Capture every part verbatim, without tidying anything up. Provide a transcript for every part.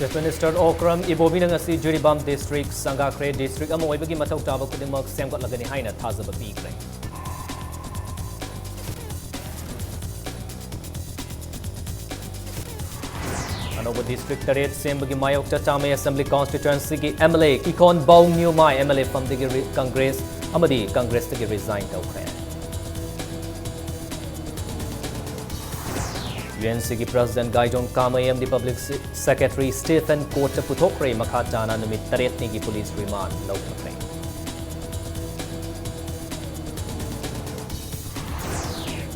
Chief Minister Okram Ibobina ꯉꯁꯤ Jiribam district ꯁꯪꯒꯥꯈ꯭ꯔꯦ꯫ District ꯑꯃ ꯑꯣꯏꯕꯒꯤ ꯃꯊꯧ ꯇꯥꯕ ꯈꯨꯗꯤꯡꯃꯛ ꯁꯦꯝꯒꯠꯂꯒꯅꯤ ꯍꯥꯏꯅ ꯊꯥꯖꯕ ꯄꯤꯈ꯭ꯔꯦ꯫ ꯑꯅꯧꯕ district ꯇꯔꯦꯠ ꯁꯦꯝꯕꯒꯤ ꯃꯥꯌꯣꯛꯇ ꯆꯥꯃꯩ Assembly Constituencyꯒꯤ MLA ꯀꯤꯀꯣꯟ ꯕꯥꯎ ꯅ꯭ꯌꯨꯃꯥꯏ MLA ꯐꯝꯗꯒꯤ ꯔꯤ-, Congress ꯑꯃꯗꯤ Congressꯇꯒꯤ resign ꯇꯧꯈ꯭ꯔꯦ꯫ UNCꯒꯤ President ꯒꯥꯏꯗꯣꯟ ꯀꯥꯃꯩ ꯑꯃꯗꯤ Public Se-, Secretary Stephen courtꯇ ꯄꯨꯊꯣꯛꯈ꯭ꯔꯦ꯫ ꯃꯈꯥ ꯇꯥꯅ ꯅꯨꯃꯤꯠ ꯇꯔꯦꯠꯅꯤꯒꯤ police remand ꯂꯧꯊꯈ꯭ꯔꯦ꯫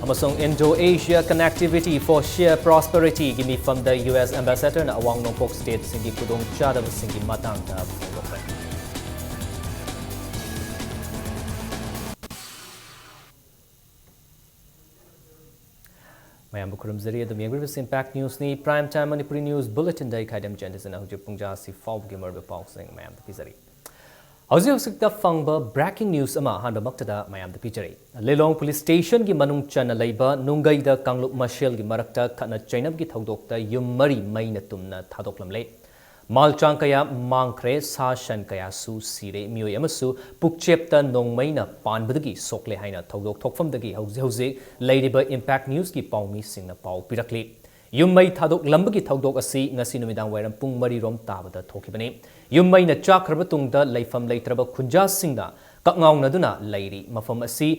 ꯑꯃꯁꯨꯡ Indo-Asia Connectivity for Shared Prosperityꯒꯤ ꯃꯤꯐꯝꯗ US Ambassadorꯅ ꯑꯋꯥꯡ ꯅꯣꯡꯄꯣꯛ stateꯁꯤꯡꯒꯤ ꯈꯨꯗꯣꯡꯆꯥꯗꯕꯁꯤꯡꯒꯤ ꯃꯇꯥꯡꯗ ꯐꯣꯡꯗꯣꯛꯈ꯭ꯔꯦ꯫ ꯃꯌꯥꯝꯕꯨ ꯈꯨꯔꯨꯝꯖꯔꯤ꯫ ꯑꯗꯨꯝ ꯌꯦꯡꯕꯤꯔꯤꯕꯁꯤ Impact Newsꯅꯤ꯫ Prime Time Manipuri news bulletinꯗ ꯑꯩ ꯈꯥꯏꯗꯦꯝ ꯖꯦꯟꯗꯤꯁꯅ ꯍꯧꯖꯤꯛ ꯄꯨꯡ ꯖꯥꯁꯤ ꯐꯥꯎꯕꯒꯤ ꯃꯔꯨꯑꯣꯏꯕ ꯄꯥꯎꯁꯤꯡ ꯃꯌꯥꯝꯗ ꯄꯤꯖꯔꯤ꯫ ꯍꯧꯖꯤꯛ ꯍꯧꯖꯤꯛꯇ ꯐꯪꯕ breaking news ꯑꯃ ꯑꯍꯥꯟꯕꯃꯛꯇꯗ ꯃꯌꯥꯝꯗ ꯄꯤꯖꯔꯤ꯫ ꯂꯤꯂꯣꯡ police stationꯒꯤ ꯃꯅꯨꯡ ꯆꯟꯅ ꯂꯩꯕ ꯅꯨꯡꯒꯩꯗ ꯀꯥꯡꯂꯨꯞ ꯃꯁꯦꯜꯒꯤ ꯃꯔꯛꯇ ꯈꯠꯅ ꯆꯩꯅꯕꯒꯤ ꯊꯧꯗꯣꯛꯇ ꯌꯨꯝ ꯃꯔꯤ ꯃꯩꯅ ꯇꯨꯝꯅ ꯊꯥꯗꯣꯛꯂꯝꯂꯦ꯫ ꯃꯥꯜ ꯆꯥꯡ ꯀꯌꯥ ꯃꯥꯡꯈ꯭ꯔꯦ, ꯁꯥ ꯁꯟ ꯀꯌꯥꯁꯨ ꯁꯤꯔꯦ, ꯃꯤꯑꯣꯏ ꯑꯃꯁꯨ ꯄꯨꯛꯆꯦꯞꯇ ꯅꯣꯡꯃꯩꯅ ꯄꯥꯟꯕꯗꯒꯤ ꯁꯣꯛꯂꯦ ꯍꯥꯏꯅ ꯊꯧꯗꯣꯛ ꯊꯣꯛꯐꯝꯗꯒꯤ ꯍꯧꯖꯤꯛ ꯍꯧꯖꯤꯛ ꯂꯩꯔꯤꯕ Impact Newsꯀꯤ ꯄꯥꯎꯃꯤꯁꯤꯡꯅ ꯄꯥꯎ ꯄꯤꯔꯛꯂꯤ꯫ ꯌꯨꯝ ꯃꯩ ꯊꯥꯗꯣꯛꯂꯝꯕꯒꯤ ꯊꯧꯗꯣꯛ ꯑꯁꯤ ꯉꯁꯤ ꯅꯨꯃꯤꯗꯥꯡ ꯋꯥꯏꯔꯝ ꯄꯨꯡ ꯃꯔꯤ ꯔꯣꯝ ꯇꯥꯕꯗ ꯊꯣꯛꯈꯤꯕꯅꯤ꯫ ꯌꯨꯝ ꯃꯩꯅ ꯆꯥꯛꯈ꯭ꯔꯕ ꯇꯨꯡꯗ ꯂꯩꯐꯝ ꯂꯩꯇ꯭ꯔꯕ ꯈꯨꯟꯖꯥꯁꯤꯡꯅ ꯀꯛꯉꯥꯎꯅꯗꯨꯅ ꯂꯩꯔꯤ꯫ ꯃꯐꯝ ꯑꯁꯤ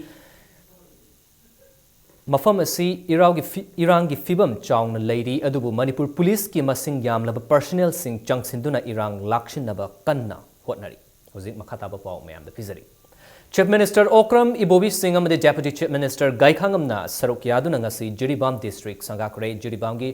ꯃꯐꯝ ꯑꯁꯤ ꯏꯔꯥꯎꯒꯤ ꯐꯤ-, ꯏꯔꯥꯡꯒꯤ ꯐꯤꯕꯝ ꯆꯥꯎꯅ ꯂꯩꯔꯤ, ꯑꯗꯨꯕꯨ ꯃꯅꯤꯄꯨꯔ policeꯀꯤ ꯃꯁꯤꯡ ꯌꯥꯝꯂꯕ personnelꯁꯤꯡ ꯆꯪꯁꯤꯟꯗꯨꯅ ꯏꯔꯥꯡ ꯂꯥꯛꯁꯤꯟꯅꯕ ꯀꯟꯅ ꯍꯣꯠꯅꯔꯤ꯫ ꯍꯧꯖꯤꯛ ꯃꯈꯥ ꯇꯥꯕ ꯄꯥꯎ ꯃꯌꯥꯝꯗ ꯄꯤꯖꯔꯤ꯫ Chief Minister Okram Ibobi Singh ꯑꯃꯗꯤ Deputy Chief Minister ꯒꯥꯏꯈꯥꯉꯝꯅ ꯁꯔꯨꯛ ꯌꯥꯗꯨꯅ ꯉꯁꯤ ꯖꯤꯔꯤꯕꯥꯝ district ꯁꯪꯒꯥꯈ꯭ꯔꯦ꯫ ꯖꯤꯔꯤꯕꯥꯝꯒꯤ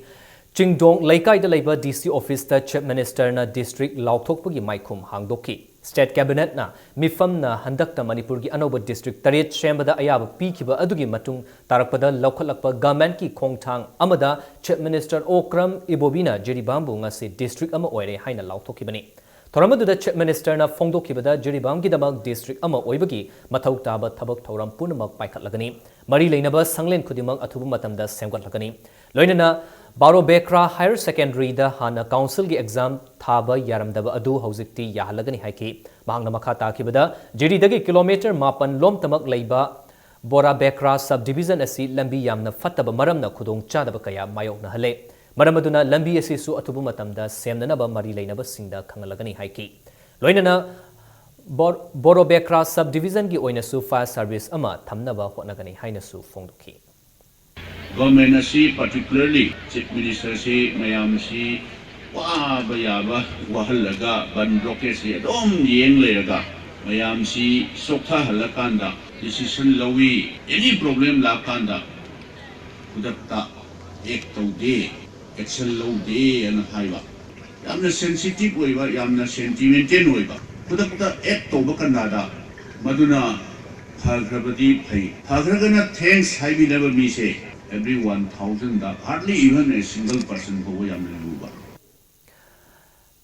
ꯆꯤꯡꯗꯣꯡ ꯂꯩꯀꯥꯏꯗ ꯂꯩꯕ DC officeꯇ Chief Ministerꯅ district ꯂꯥꯎꯊꯣꯛꯄꯒꯤ ꯃꯥꯏꯈꯨꯝ ꯍꯥꯡꯗꯣꯛꯈꯤ꯫ State Cabinetꯅ ꯃꯤꯐꯝꯅ ꯍꯟꯗꯛꯇ ꯃꯅꯤꯄꯨꯔꯒꯤ ꯑꯅꯧꯕ district ꯇꯔꯦꯠ ꯁꯦꯝꯕꯗ ꯑꯌꯥꯕ ꯄꯤꯈꯤꯕ ꯑꯗꯨꯒꯤ ꯃꯇꯨꯡ ꯇꯥꯔꯛꯄꯗ ꯂꯧꯈꯠꯂꯛꯄ governmentꯀꯤ ꯈꯣꯡꯊꯥꯡ ꯑꯃꯗ Chief Minister Okram Ibobiꯅ ꯖꯤꯔꯤꯕꯥꯝꯕꯨ ꯉꯁꯤ district ꯑꯃ ꯑꯣꯏꯔꯦ ꯍꯥꯏꯅ ꯂꯥꯎꯊꯣꯛꯈꯤꯕꯅꯤ꯫ ꯊꯧꯔꯝ ꯑꯗꯨꯗ Chief Ministerꯅ ꯐꯣꯡꯗꯣꯛꯈꯤꯕꯗ ꯖꯤꯔꯤꯕꯥꯝꯒꯤꯗꯃꯛ district ꯑꯃ ꯑꯣꯏꯕꯒꯤ ꯃꯊꯧ ꯇꯥꯕ ꯊꯕꯛ ꯊꯧꯔꯝ ꯄꯨꯝꯅꯃꯛ ꯄꯥꯏꯈꯠꯂꯒꯅꯤ꯫ ꯃꯔꯤ ꯂꯩꯅꯕ ꯁꯪꯂꯦꯟ ꯈꯨꯗꯤꯡꯃꯛ ꯑꯊꯨꯕ ꯃꯇꯝꯗ ꯁꯦꯝꯒꯠꯂꯒꯅꯤ꯫ ꯂꯣꯏꯅꯅ ꯕꯥꯔꯣ ꯕꯦꯀ꯭ꯔꯥ ꯍꯥꯌꯔ ꯁꯦꯀꯦꯟꯗꯔꯤꯗ ꯍꯥꯟꯅ ꯀꯥꯎꯟꯁꯤꯜꯒꯤ ꯑꯦꯛꯖꯥꯝ ꯊꯥꯕ ꯌꯥꯔꯝꯗꯕ ꯑꯗꯨ ꯍꯧꯖꯤꯛꯇꯤ ꯌꯥꯍꯜꯂꯒꯅꯤ ꯍꯥꯏꯈꯤ꯫ ꯃꯍꯥꯛꯅ ꯃꯈꯥ ꯇꯥꯈꯤꯕꯗ, ꯖꯤꯔꯤꯗꯒꯤ ꯀꯤꯂꯣꯃꯤꯇꯔ ꯃꯥꯄꯟ ꯂꯣꯝꯇꯃꯛ ꯂꯩꯕ ꯕꯣꯔꯥ ꯕꯦꯀ꯭ꯔꯥ ꯁꯕ ꯗꯤꯕꯤꯖꯟ ꯑꯁꯤ ꯂꯝꯕꯤ ꯌꯥꯝꯅ ꯐꯠꯇꯕ ꯃꯔꯝꯅ ꯈꯨꯗꯣꯡꯆꯥꯗꯕ ꯀꯌꯥ ꯃꯥꯌꯣꯛꯅꯍꯜꯂꯦ꯫ ꯃꯔꯝ ꯑꯗꯨꯅ ꯂꯝꯕꯤ ꯑꯁꯤꯁꯨ ꯑꯊꯨꯕ ꯃꯇꯝꯗ ꯁꯦꯝꯅꯅꯕ ꯃꯔꯤ ꯂꯩꯅꯕꯁꯤꯡꯗ ꯈꯪꯍꯜꯂꯒꯅꯤ ꯍꯥꯏꯈꯤ꯫ ꯂꯣꯏꯅꯅ ꯕꯣꯔ-, ꯕꯣꯔꯣ ꯕꯦꯀ꯭ꯔꯥ ꯁꯕ ꯗꯤꯕꯤꯖꯟꯒꯤ ꯑꯣꯏꯅꯁꯨ ꯐꯥꯌꯔ ꯁꯥꯔꯚꯤꯁ ꯑꯃ ꯊꯝꯅꯕ ꯍꯣꯠꯅꯒꯅꯤ ꯍꯥꯏꯅꯁꯨ ꯐꯣꯡꯗꯣꯛꯈꯤ꯫ Government ꯑꯁꯤ, particularly Chief Minister ꯁꯤ, ꯃꯌꯥꯝꯁꯤ ꯋꯥꯕ ꯌꯥꯕ ꯋꯥꯍꯜꯂꯒ ꯕꯟ blockade ꯁꯤ ꯑꯗꯨꯝ ꯌꯦꯡ ꯂꯩꯔꯒ ꯃꯌꯥꯝꯁꯤ ꯆꯣꯛꯊꯍꯜꯂꯀꯥꯟꯗ decision ꯂꯧꯏ꯫ Any problem ꯂꯥꯛꯀꯥꯟꯗ ꯈꯨꯗꯛꯇ act ꯇꯧꯗꯦ, action ꯂꯧꯗꯦ ꯑꯅ ꯍꯥꯏꯕ꯫ ꯌꯥꯝꯅ sensitive ꯑꯣꯏꯕ, ꯌꯥꯝꯅ sentimental ꯑꯣꯏꯕ, ꯈꯨꯗꯛꯇ act ꯇꯧꯕ ꯀꯅꯥꯗ ꯃꯗꯨꯅ ꯐꯈ꯭ꯔꯕꯗꯤ ꯐꯩ꯫ ꯐꯈ꯭ꯔꯒꯅ thanks ꯍꯥꯏꯕꯤꯅꯕ ꯃꯤꯁꯦ every one thousand the hardly even a single person ꯐꯥꯎꯕ ꯌꯥꯝꯅ ꯂꯨꯕ꯫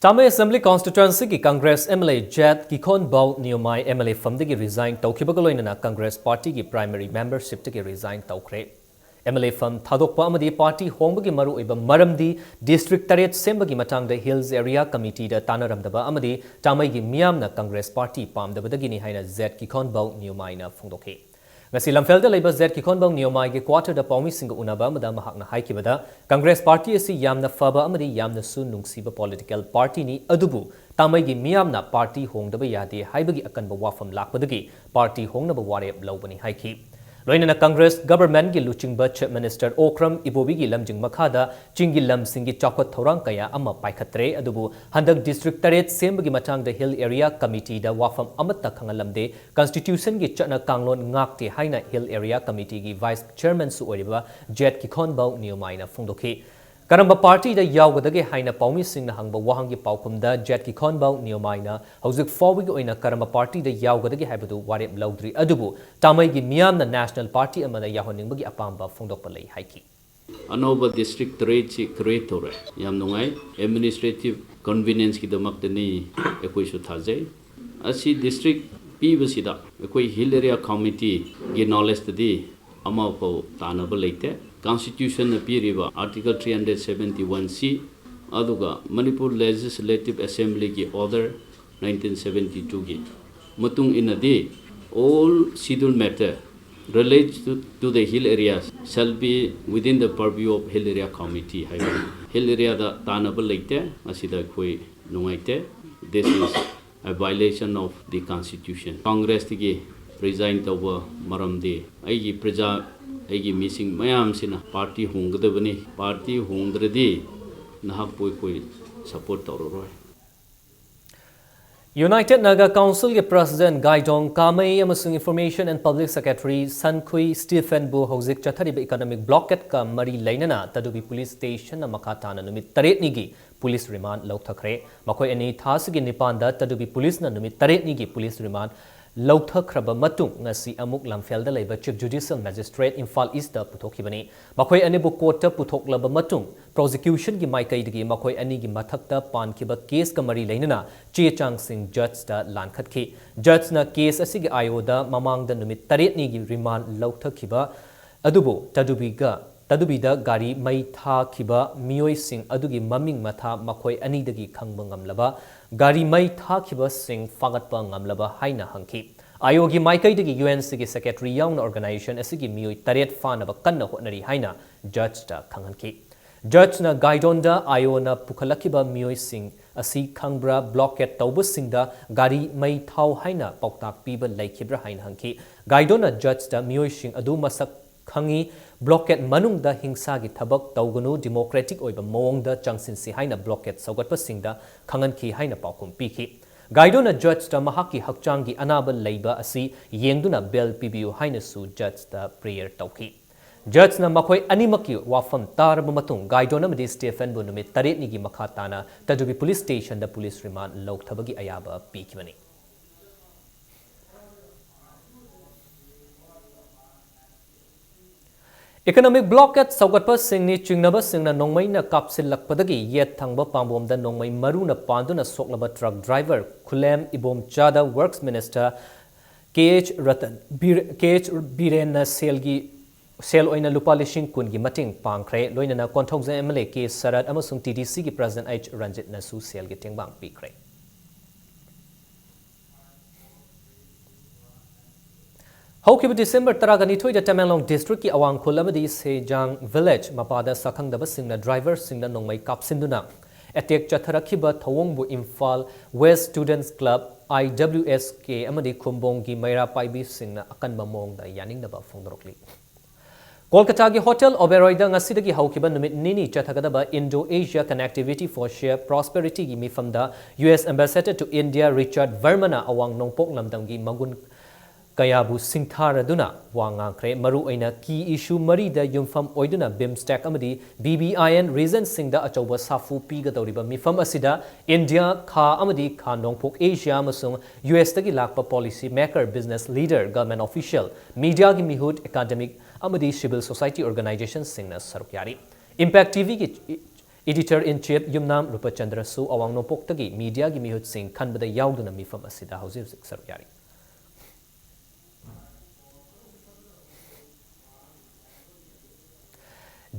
ꯇꯥꯃꯩ Assembly Constituency ꯒꯤ Congress M L A Z Kikhonbou Newmai M L A ꯐꯝꯗꯒꯤ resign ꯇꯧꯈꯤꯕꯒ ꯂꯣꯏꯅꯅ Congress Party ꯒꯤ primary membership ꯇꯒꯤ resign ꯇꯧꯈ꯭ꯔꯦ꯫ M L A ꯐꯝ ꯊꯥꯗꯣꯛꯄ ꯑꯃꯗꯤ party ꯍꯣꯡꯕꯒꯤ ꯃꯔꯨꯑꯣꯏꯕ ꯃꯔꯝꯗꯤ district ꯇꯔꯦꯠ ꯁꯦꯝꯕꯒꯤ ꯃꯇꯥꯡꯗ Hills Area Committee ꯗ ꯇꯥꯟꯅꯔꯝꯗꯕ ꯑꯃꯗꯤ ꯇꯥꯃꯩꯒꯤ ꯃꯤꯌꯥꯝꯅ Congress Party ꯄꯥꯝꯗꯕꯗꯒꯤꯅꯤ ꯍꯥꯏꯅ ꯖꯦꯠ ꯀꯤꯈꯣꯟꯕꯥꯎ ꯅꯤꯌꯣꯃꯥꯏꯅ ꯐꯣꯡꯗꯣꯛꯈꯤ꯫ ꯉꯁꯤ ꯂꯝꯐꯦꯜꯗ ꯂꯩꯕ ꯖꯦꯠ ꯀꯤꯈꯣꯟꯕꯥꯎ ꯅꯤꯌꯣꯃꯥꯏꯒꯤ quarter ꯗ ꯄꯥꯎꯃꯤꯁꯤꯡꯒ ꯎꯅꯕ ꯑꯃꯗ ꯃꯍꯥꯛꯅ ꯍꯥꯏꯈꯤꯕꯗ, Congress Party ꯑꯁꯤ ꯌꯥꯝꯅ ꯐꯕ ꯑꯃꯗꯤ ꯌꯥꯝꯅꯁꯨ ꯅꯨꯡꯁꯤꯕ political party ꯅꯤ, ꯑꯗꯨꯕꯨ ꯇꯥꯃꯩꯒꯤ ꯃꯤꯌꯥꯝꯅ party ꯍꯣꯡꯗꯕ ꯌꯥꯗꯦ ꯍꯥꯏꯕꯒꯤ ꯑꯀꯟꯕ ꯋꯥꯐꯝ ꯂꯥꯛꯄꯗꯒꯤ party ꯍꯣꯡꯅꯕ ꯋꯥꯔꯦꯞ ꯂꯧꯕꯅꯤ ꯍꯥꯏꯈꯤ꯫ ꯂꯣꯏꯅꯅ Congress government ꯀꯤ ꯂꯨꯆꯤꯡꯕ Chief Minister ꯑꯣꯀ꯭ꯔꯝ ꯏꯕꯣꯕꯤꯒꯤ ꯂꯝꯖꯤꯡ ꯃꯈꯥꯗ ꯆꯤꯡꯒꯤ ꯂꯝꯁꯤꯡꯒꯤ ꯆꯥꯎꯈꯠ ꯊꯧꯔꯥꯡ ꯀꯌꯥ ꯑꯃ ꯄꯥꯏꯈꯠꯇ꯭ꯔꯦ, ꯑꯗꯨꯕꯨ ꯍꯟꯗꯛ district ꯇꯔꯦꯠ ꯁꯦꯝꯕꯒꯤ ꯃꯇꯥꯡꯗ Hill Area Committee ꯗ ꯋꯥꯐꯝ ꯑꯃꯠꯇ ꯈꯪꯍꯜꯂꯝꯗꯦ꯫ Constitution ꯒꯤ ꯆꯠꯅ ꯀꯥꯡꯂꯣꯟ ꯉꯥꯛꯇꯦ ꯍꯥꯏꯅ Hill Area Committee ꯒꯤ Vice Chairman ꯁꯨ ꯑꯣꯏꯔꯤꯕ ꯖꯦꯠ ꯀꯤꯈꯣꯟꯕꯥꯎ ꯅꯤꯌꯣꯃꯥꯏꯅ ꯐꯣꯡꯗꯣꯛꯈꯤ꯫ ꯀꯔꯝꯕ party ꯗ ꯌꯥꯎꯒꯗꯒꯦ ꯍꯥꯏꯅ ꯄꯥꯎꯃꯤꯁꯤꯡꯅ ꯍꯪꯕ ꯋꯥꯍꯪꯒꯤ ꯄꯥꯎꯈꯨꯝꯗ ꯖꯦꯠ ꯀꯤꯈꯣꯟꯕꯥꯎ ꯅꯤꯌꯣꯃꯥꯏꯅ ꯍꯧꯖꯤꯛ ꯐꯥꯎꯕꯒꯤ ꯑꯣꯏꯅ ꯀꯔꯝꯕ party ꯗ ꯌꯥꯎꯒꯗꯒꯦ ꯍꯥꯏꯕꯗꯨ ꯋꯥꯔꯦꯞ ꯂꯧꯗ꯭ꯔꯤ, ꯑꯗꯨꯕꯨ ꯇꯥꯃꯩꯒꯤ ꯃꯤꯌꯥꯝꯅ national party ꯑꯃꯗ ꯌꯥꯎꯍꯟꯅꯤꯡꯕꯒꯤ ꯑꯄꯥꯝꯕ ꯐꯣꯡꯗꯣꯛꯄ ꯂꯩ ꯍꯥꯏꯈꯤ꯫ ꯑꯅꯧꯕ district ꯇꯔꯦꯠꯁꯤ create ꯇꯧꯔꯦ꯫ ꯌꯥꯝ ꯅꯨꯡꯉꯥꯏ꯫ Administrative convenience ꯀꯤꯗꯃꯛꯇꯅꯤ ꯑꯩꯈꯣꯏꯁꯨ ꯊꯥꯖꯩ꯫ ꯑꯁꯤ district ꯄꯤꯕꯁꯤꯗ ꯑꯩꯈꯣꯏ Hill Area Committee ꯒꯤ knowledge ꯇꯗꯤ ꯑꯃꯐꯥꯎ ꯇꯥꯟꯅꯕ ꯂꯩꯇꯦ꯫ Constitution ꯅ ꯄꯤꯔꯤꯕ Article three hundred seventy one C ꯑꯗꯨꯒ Manipur Legislative Assembly ꯒꯤ Order nineteen seventy two ꯒꯤ ꯃꯇꯨꯡ ꯏꯟꯅꯗꯤ, all schedule matter relates to, to the hill areas shall be within the purview of Hill Area Committee ꯍꯥꯏꯕ꯫ Hill area ꯗ ꯇꯥꯟꯅꯕ ꯂꯩꯇꯦ꯫ ꯑꯁꯤꯗ ꯑꯩꯈꯣꯏ ꯅꯨꯡꯉꯥꯏꯇꯦ꯫ This is a violation of the constitution꯫ Congress ꯇꯒꯤ resign ꯇꯧꯕ ꯃꯔꯝꯗꯤ ꯑꯩꯒꯤ ꯄ꯭ꯔꯖꯥ, ꯑꯩꯒꯤ ꯃꯤꯁꯤꯡ ꯃꯌꯥꯝꯁꯤꯅ party ꯍꯣꯡꯒꯗꯕꯅꯤ꯫ Party ꯍꯣꯡꯗ꯭ꯔꯗꯤ ꯅꯍꯥꯛꯄꯨ ꯑꯩꯈꯣꯏ support ꯇꯧꯔꯔꯣꯏ꯫ United Naga Council ꯒꯤ President ꯒꯥꯏꯗꯣꯡ ꯀꯥꯃꯩ ꯑꯃꯁꯨꯡ Information and Public Secretary ꯁꯟꯈꯨꯏ ꯁ꯭ꯇꯤꯐꯦꯟꯕꯨ ꯍꯧꯖꯤꯛ ꯆꯠꯊꯔꯤꯕ economic blockade ꯀ ꯃꯔꯤ ꯂꯩꯅꯅ ꯇꯗꯨꯕꯤ police station ꯅ ꯃꯈꯥ ꯇꯥꯅ ꯅꯨꯃꯤꯠ ꯇꯔꯦꯠꯅꯤꯒꯤ police remand ꯂꯧꯊꯈ꯭ꯔꯦ꯫ ꯃꯈꯣꯏ ꯑꯅꯤ ꯊꯥ ꯑꯁꯤꯒꯤ ꯅꯤꯄꯥꯟꯗ ꯇꯗꯨꯕꯤ police ꯅ ꯅꯨꯃꯤꯠ ꯇꯔꯦꯠꯅꯤꯒꯤ police remand ꯂꯧꯊꯈ꯭ꯔꯕ ꯃꯇꯨꯡ ꯉꯁꯤ ꯑꯃꯨꯛ ꯂꯝꯐꯦꯜꯗ ꯂꯩꯕ Chief Judicial Magistrate Imphal East ꯇ ꯄꯨꯊꯣꯛꯈꯤꯕꯅꯤ꯫ ꯃꯈꯣꯏ ꯑꯅꯤꯕꯨ court ꯇ ꯄꯨꯊꯣꯛꯂꯕ ꯃꯇꯨꯡ prosecution ꯒꯤ ꯃꯥꯏꯀꯩꯗꯒꯤ ꯃꯈꯣꯏ ꯑꯅꯤꯒꯤ ꯃꯊꯛꯇ ꯄꯥꯟꯈꯤꯕ case ꯀ ꯃꯔꯤ ꯂꯩꯅꯅ ꯆꯦ ꯆꯥꯡꯁꯤꯡ judge ꯇ ꯂꯥꯟꯈꯠꯈꯤ꯫ Judge ꯅ case ꯑꯁꯤꯒꯤ ꯑꯥꯏ ꯑꯣ ꯗ ꯃꯃꯥꯡꯗ ꯅꯨꯃꯤꯠ ꯇꯔꯦꯠꯅꯤꯒꯤ remand ꯂꯧꯊꯈꯤꯕ ꯑꯗꯨꯕꯨ ꯇꯗꯨꯕꯤꯒ, ꯇꯗꯨꯕꯤꯗ ꯒꯥꯔꯤ ꯃꯩ ꯊꯥꯈꯤꯕ ꯃꯤꯑꯣꯏꯁꯤꯡ ꯑꯗꯨꯒꯤ ꯃꯃꯤꯡ ꯃꯊꯥ ꯃꯈꯣꯏ ꯑꯅꯤꯗꯒꯤ ꯈꯪꯕ ꯉꯝꯂꯕ, ꯒꯥꯔꯤ ꯃꯩ ꯊꯥꯈꯤꯕꯁꯤꯡ ꯐꯥꯒꯠꯄ ꯉꯝꯂꯕ ꯍꯥꯏꯅ ꯍꯪꯈꯤ꯫ ꯑꯥꯏ ꯑꯣ ꯒꯤ ꯃꯥꯏꯀꯩꯗꯒꯤ ꯌꯨ ꯑꯦꯟ ꯁꯤ ꯒꯤ secretary ꯌꯥꯎꯅ organization ꯑꯁꯤꯒꯤ ꯃꯤꯑꯣꯏ ꯇꯔꯦꯠ ꯐꯥꯅꯕ ꯀꯟꯅ ꯍꯣꯠꯅꯔꯤ ꯍꯥꯏꯅ judge ꯇ ꯈꯪꯍꯟꯈꯤ꯫ Judge ꯅ ꯒꯥꯏꯗꯣꯟꯗ ꯑꯥꯏ ꯑꯣ ꯅ ꯄꯨꯈꯠꯂꯛꯈꯤꯕ ꯃꯤꯑꯣꯏꯁꯤꯡ ꯑꯁꯤ ꯈꯪꯕ꯭ꯔꯥ, blockade ꯇꯧꯕꯁꯤꯡꯗ ꯒꯥꯔꯤ ꯃꯩ ꯊꯥꯎ ꯍꯥꯏꯅ ꯄꯥꯎꯇꯥꯛ ꯄꯤꯕ ꯂꯩꯈꯤꯕ꯭ꯔꯥ ꯍꯥꯏꯅ ꯍꯪꯈꯤ꯫ ꯒꯥꯏꯗꯣꯟꯅ judge ꯇ ꯃꯤꯑꯣꯏꯁꯤꯡ ꯑꯗꯨ ꯃꯁꯛ ꯈꯪꯏ, blockade ꯃꯅꯨꯡꯗ ꯍꯤꯡꯁꯥꯒꯤ ꯊꯕꯛ ꯇꯧꯒꯅꯨ, democratic ꯑꯣꯏꯕ ꯃꯑꯣꯡꯗ ꯆꯪꯁꯤꯟꯁꯤ ꯍꯥꯏꯅ blockade ꯁꯧꯒꯠꯄꯁꯤꯡꯗ ꯈꯪꯍꯟꯈꯤ ꯍꯥꯏꯅ ꯄꯥꯎꯈꯨꯝ ꯄꯤꯈꯤ꯫ ꯒꯥꯏꯗꯣꯟꯅ judge ꯇ ꯃꯍꯥꯛꯀꯤ ꯍꯛꯆꯥꯡꯒꯤ ꯑꯅꯥꯕ ꯂꯩꯕ ꯑꯁꯤ ꯌꯦꯡꯗꯨꯅ bail ꯄꯤꯕꯤꯌꯨ ꯍꯥꯏꯅꯁꯨ judge ꯇ prayer ꯇꯧꯈꯤ꯫ Judge ꯅ ꯃꯈꯣꯏ ꯑꯅꯤꯃꯛꯀꯤ ꯋꯥꯐꯝ ꯇꯥꯔꯕ ꯃꯇꯨꯡ ꯒꯥꯏꯗꯣꯟ ꯑꯃꯗꯤ ꯁ꯭ꯇꯦꯐꯦꯟꯕꯨ ꯅꯨꯃꯤꯠ ꯇꯔꯦꯠꯅꯤꯒꯤ ꯃꯈꯥ ꯇꯥꯅ ꯇꯗꯨꯕꯤ police station ꯗ police remand ꯂꯧꯊꯕꯒꯤ ꯑꯌꯥꯕ ꯄꯤꯈꯤꯕꯅꯤ꯫ Economic blockade ꯁꯧꯒꯠꯄꯁꯤꯡꯅꯤ ꯆꯤꯡꯅꯕꯁꯤꯡꯅ ꯅꯣꯡꯃꯩꯅ ꯀꯥꯞꯁꯤꯜꯂꯛꯄꯗꯒꯤ ꯌꯦꯠ ꯊꯪꯕ ꯄꯥꯝꯕꯣꯝꯗ ꯅꯣꯡꯃꯩ ꯃꯔꯨꯅ ꯄꯥꯟꯗꯨꯅ ꯁꯣꯛꯂꯕ truck driver ꯈꯨꯂꯦꯝ ꯏꯕꯣꯝꯆꯥꯗ Works Minister ꯀꯦ ꯑꯩꯆ ꯔꯇꯟ ꯕꯤꯔ-, ꯀꯦ ꯑꯩꯆ ꯕꯤꯔꯦꯟꯅ ꯁꯦꯜꯒꯤ ꯁꯦꯜ ꯑꯣꯏꯅ ꯂꯨꯄꯥ ꯂꯤꯁꯤꯡ ꯀꯨꯟꯒꯤ ꯃꯇꯦꯡ ꯄꯥꯡꯈ꯭ꯔꯦ꯫ ꯂꯣꯏꯅꯅ Konthoujam M L A K ꯁꯔꯠ ꯑꯃꯁꯨꯡ T D C ꯒꯤ President H Ranjit ꯅꯁꯨ ꯁꯦꯜꯒꯤ ꯇꯦꯡꯕꯥꯡ ꯄꯤꯈ꯭ꯔꯦ꯫ ꯍꯧꯈꯤꯕ December ꯇꯔꯥꯒ ꯅꯤꯊꯣꯏꯗ ꯇꯃꯦꯡꯂꯣꯡ district ꯀꯤ ꯑꯋꯥꯡ ꯈꯨꯜ ꯑꯃꯗꯤ ꯁꯦꯖꯥꯡ village ꯃꯄꯥꯗ ꯁꯛꯈꯪꯗꯕꯁꯤꯡꯅ driver ꯁꯤꯡꯗ ꯅꯣꯡꯃꯩ ꯀꯥꯞꯁꯤꯟꯗꯨꯅ attack ꯆꯠꯊꯔꯛꯈꯤꯕ ꯊꯧꯑꯣꯡꯕꯨ Imphal West Students Club, I W S K, ꯑꯃꯗꯤ ꯈꯨꯝꯕꯣꯡꯒꯤ ꯃꯩꯔꯥ ꯄꯥꯏꯕꯤꯁꯤꯡꯅ ꯑꯀꯟꯕ ꯃꯑꯣꯡꯗ ꯌꯥꯅꯤꯡꯗꯕ ꯐꯣꯡꯗꯣꯔꯛꯂꯤ꯫ ꯀꯣꯜꯀꯇꯥꯒꯤ Hotel Oberoiꯗ ꯉꯁꯤꯗꯒꯤ ꯍꯧꯈꯤꯕ ꯅꯨꯃꯤꯠ ꯅꯤꯅꯤ ꯆꯠꯊꯒꯗꯕ Indo-Asia Connectivity for Shared Prosperityꯒꯤ ꯃꯤꯐꯝꯗ U S Ambassador to India Richard Vermaꯅ ꯑꯋꯥꯡ ꯅꯣꯡꯄꯣꯛ ꯂꯝꯗꯝꯒꯤ ꯃꯒꯨꯟ ꯀꯌꯥꯕꯨ ꯁꯤꯡꯊꯥꯔꯗꯨꯅ ꯋꯥ ꯉꯥꯡꯈ꯭ꯔꯦ꯫ ꯃꯔꯨꯑꯣꯏꯅ key issue ꯃꯔꯤꯗ ꯌꯨꯝꯐꯝ ꯑꯣꯏꯗꯨꯅ BIMSTEC ꯑꯃꯗꯤ B B I N regionꯁꯤꯡꯗ ꯑꯆꯧꯕ ꯁꯥꯐꯨ ꯄꯤꯒꯗꯧꯔꯤꯕ ꯃꯤꯐꯝ ꯑꯁꯤꯗ ꯏꯟꯗꯤꯌꯥ, ꯈꯥ ꯑꯃꯗꯤ ꯈꯥ ꯅꯣꯡꯄꯣꯛ ꯑꯦꯁꯤꯌꯥ ꯑꯃꯁꯨꯡ U S ꯇꯒꯤ ꯂꯥꯛꯄ policy maker, business leader, government official, mediaꯒꯤ ꯃꯤꯍꯨꯠ, academic ꯑꯃꯗꯤ civil society organizationꯁꯤꯡꯅ ꯁꯔꯨꯛ ꯌꯥꯔꯤ꯫ Impact TVꯒꯤ editor in chief ꯌꯨꯝꯅꯥꯝ ꯔꯨꯄꯆꯟꯗ꯭ꯔꯁꯨ ꯑꯋꯥꯡ ꯅꯣꯡꯄꯣꯛꯇꯒꯤ mediaꯒꯤ ꯃꯤꯍꯨꯠꯁꯤꯡ ꯈꯟꯕꯗ ꯌꯥꯎꯗꯨꯅ ꯃꯤꯐꯝ ꯑꯁꯤꯗ ꯍꯧꯖꯤꯛ ꯍꯧꯖꯤꯛ ꯁꯔꯨꯛ ꯌꯥꯔꯤ꯫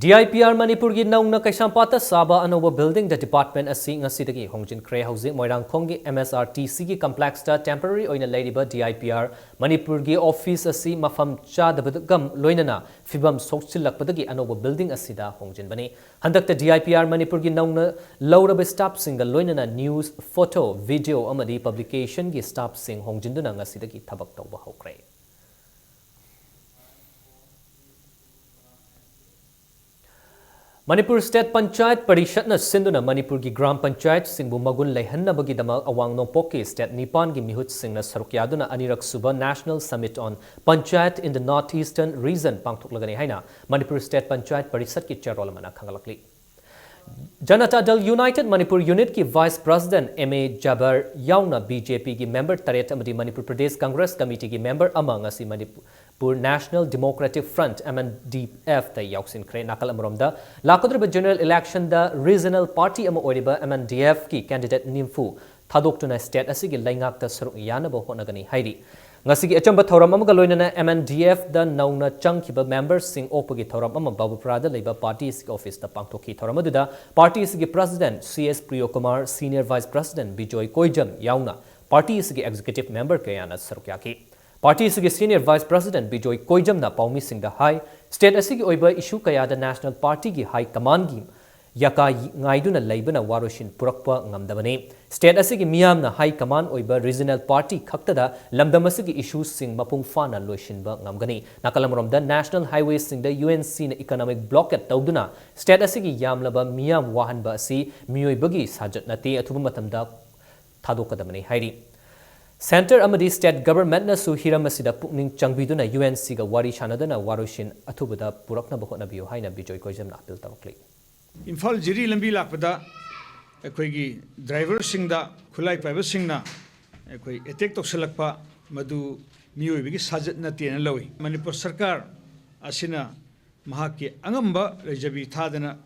D I P R ꯃꯅꯤꯄꯨꯔꯒꯤ ꯅꯧꯅ ꯀꯩꯁꯥꯝꯄꯥꯠꯇ ꯁꯥꯕ ꯑꯅꯧꯕ buildingꯗ department ꯑꯁꯤ ꯉꯁꯤꯗꯒꯤ ꯍꯣꯡꯖꯤꯟꯈ꯭ꯔꯦ꯫ ꯍꯧꯖꯤꯛ ꯃꯣꯏꯔꯥꯡꯈꯣꯡꯒꯤ M S R T Cꯒꯤ complexꯇ temporary ꯑꯣꯏꯅ ꯂꯩꯔꯤꯕ D I P R ꯃꯅꯤꯄꯨꯔꯒꯤ office ꯑꯁꯤ ꯃꯐꯝ ꯆꯥꯗꯕꯒ ꯂꯣꯏꯅꯅ ꯐꯤꯕꯝ ꯁꯣꯛꯆꯤꯜꯂꯛꯄꯗꯒꯤ ꯑꯅꯧꯕ building ꯑꯁꯤꯗ ꯍꯣꯡꯖꯤꯟꯕꯅꯤ꯫ ꯍꯟꯗꯛꯇ D I P R ꯃꯅꯤꯄꯨꯔꯒꯤ ꯅꯧꯅ ꯂꯧꯔꯕ staffꯁꯤꯡꯒ ꯂꯣꯏꯅꯅ news, photo, video ꯑꯃꯗꯤ publicationꯒꯤ staffꯁꯤꯡ ꯍꯣꯡꯖꯤꯟꯗꯨꯅ ꯉꯁꯤꯗꯒꯤ ꯊꯕꯛ ꯇꯧꯕ ꯍꯧꯈ꯭ꯔꯦ꯫ ꯃꯅꯤꯄꯨꯔ State ꯄꯟꯆꯥꯌꯠ ꯄꯔꯤꯁꯠꯅ ꯁꯤꯟꯗꯨꯅ ꯃꯅꯤꯄꯨꯔꯒꯤ ꯒ꯭ꯔꯥꯝ ꯄꯟꯆꯥꯌꯠꯁꯤꯡꯕꯨ ꯃꯒꯨꯟ ꯂꯩꯍꯟꯅꯕꯒꯤꯗꯃꯛ ꯑꯋꯥꯡ ꯅꯣꯡꯄꯣꯛꯀꯤ state ꯅꯤꯄꯥꯟꯒꯤ ꯃꯤꯍꯨꯠꯁꯤꯡꯅ ꯁꯔꯨꯛ ꯌꯥꯗꯨꯅ ꯑꯅꯤꯔꯛ ꯁꯨꯕ National Summit on Panchayat in the North Eastern Region ꯄꯥꯡꯊꯣꯛꯂꯒꯅꯤ ꯍꯥꯏꯅ ꯃꯅꯤꯄꯨꯔ State ꯄꯟꯆꯥꯌꯠ ꯄꯔꯤꯁꯠꯀꯤ ꯆꯦꯔꯣꯜ ꯑꯃꯅ ꯈꯪꯍꯜꯂꯛꯂꯤ꯫ ꯖꯅꯇꯥ ꯗꯜ United Manipur unitꯀꯤ vice president M A ꯖꯕꯔ ꯌꯥꯎꯅ BJPꯒꯤ member ꯇꯔꯦꯠ ꯑꯃꯗꯤ ꯃꯅꯤꯄꯨꯔ ꯄ꯭ꯔꯗꯦꯁ Congress Committeeꯒꯤ member ꯑꯃ ꯉꯁꯤ Manipur National Democratic Front, MNDF, ꯇ ꯌꯥꯎꯁꯤꯟꯈ꯭ꯔꯦ꯫ ꯅꯥꯀꯜ ꯑꯃꯔꯣꯝꯗ, ꯂꯥꯛꯀꯗꯧꯔꯤꯕ general electionꯗ regional party ꯑꯃ ꯑꯣꯏꯔꯤꯕ MNDFꯀꯤ candidate ꯅꯤꯐꯨ ꯊꯥꯗꯣꯛꯇꯨꯅ state ꯑꯁꯤꯒꯤ ꯂꯩꯉꯥꯛꯇ ꯁꯔꯨꯛ ꯌꯥꯅꯕ ꯍꯣꯠꯅꯒꯅꯤ ꯍꯥꯏꯔꯤ꯫ ꯉꯁꯤꯒꯤ ꯑꯆꯝꯕ ꯊꯧꯔꯝ ꯑꯃꯒ ꯂꯣꯏꯅꯅ MNDF ꯗ ꯅꯧꯅ ꯆꯪꯈꯤꯕ member ꯁꯤꯡ ꯑꯣꯛꯄꯒꯤ ꯊꯧꯔꯝ ꯑꯃ ꯕꯥꯕꯨꯄꯨꯔꯥꯗ ꯂꯩꯕ party ꯑꯁꯤꯒꯤ office ꯇ ꯄꯥꯡꯊꯣꯛꯈꯤ꯫ ꯊꯧꯔꯝ ꯑꯗꯨꯗ party ꯑꯁꯤꯒꯤ president C S Priyokumar, senior vice president Bijoy ꯀꯣꯏꯖꯝ ꯌꯥꯎꯅ party ꯑꯁꯤꯒꯤ executive member ꯀꯌꯥꯅ ꯁꯔꯨꯛ ꯌꯥꯈꯤ꯫ Party ꯑꯁꯤꯒꯤ senior vice president ꯕꯤꯖꯣꯏ ꯀꯣꯏꯖꯝꯅ ꯄꯥꯎꯃꯤꯁꯤꯡꯗ ꯍꯥꯏ, state ꯑꯁꯤꯒꯤ ꯑꯣꯏꯕ issue ꯀꯌꯥꯗ national party ꯒꯤ high command ꯒꯤ ꯌꯥꯀꯥ ꯉꯥꯏꯗꯨꯅ ꯂꯩꯕꯅ ꯋꯥꯔꯣꯏꯁꯤꯟ ꯄꯨꯔꯛꯄ ꯉꯝꯗꯕꯅꯤ꯫ State ꯑꯁꯤꯒꯤ ꯃꯤꯌꯥꯝꯅ high command ꯑꯣꯏꯕ regional party ꯈꯛꯇꯗ ꯂꯝꯗꯝ ꯑꯁꯤꯒꯤ issue ꯁꯤꯡ ꯃꯄꯨꯡ ꯐꯥꯅ ꯂꯣꯏꯁꯤꯟꯕ ꯉꯝꯒꯅꯤ꯫ ꯅꯥꯀꯜ ꯑꯃꯔꯣꯝꯗ, national highway ꯁꯤꯡꯗ UNC ꯅ economic blockade ꯇꯧꯗꯨꯅ state ꯑꯁꯤꯒꯤ ꯌꯥꯝꯂꯕ ꯃꯤꯌꯥꯝ ꯋꯥꯍꯟꯕ ꯑꯁꯤ ꯃꯤꯑꯣꯏꯕꯒꯤ ꯁꯥꯖꯠ ꯅꯠꯇꯦ, ꯑꯊꯨꯕ ꯃꯇꯝꯗ ꯊꯥꯗꯣꯛꯀꯗꯕꯅꯤ ꯍꯥꯏꯔꯤ꯫ Centre ꯑꯃꯗꯤ state government ꯅꯁꯨ ꯍꯤꯔꯝ ꯑꯁꯤꯗ ꯄꯨꯛꯅꯤꯡ ꯆꯪꯕꯤꯗꯨꯅ UNC ꯒ ꯋꯥꯔꯤ ꯁꯥꯅꯗꯨꯅ ꯋꯥꯔꯣꯏꯁꯤꯟ ꯑꯊꯨꯕꯗ ꯄꯨꯔꯛꯅꯕ ꯍꯣꯠꯅꯕꯤꯌꯨ ꯍꯥꯏꯅ ꯕꯤꯖꯣꯏ ꯀꯣꯏꯖꯝꯅ appeal ꯇꯧꯔꯛꯂꯤ꯫ ꯏꯝꯐꯥꯜ ꯖꯤꯔꯤ ꯂꯝꯕꯤ ꯂꯥꯛꯄꯗ ꯑꯩꯈꯣꯏꯒꯤ driver ꯁꯤꯡꯗ ꯈꯨꯠꯂꯥꯏ ꯄꯥꯏꯕꯁꯤꯡꯅ ꯑꯩꯈꯣꯏ attack ꯇꯧꯁꯤꯜꯂꯛꯄ, ꯃꯗꯨ ꯃꯤꯑꯣꯏꯕꯒꯤ ꯁꯥꯖꯠ ꯅꯠꯇꯦꯅ ꯂꯧꯏ꯫ ꯃꯅꯤꯄꯨꯔ ꯁꯔꯀꯥꯔ ꯑꯁꯤꯅ ꯃꯍꯥꯛꯀꯤ ꯑꯉꯝꯕ ꯂꯩꯖꯕꯤ ꯊꯥꯗꯅ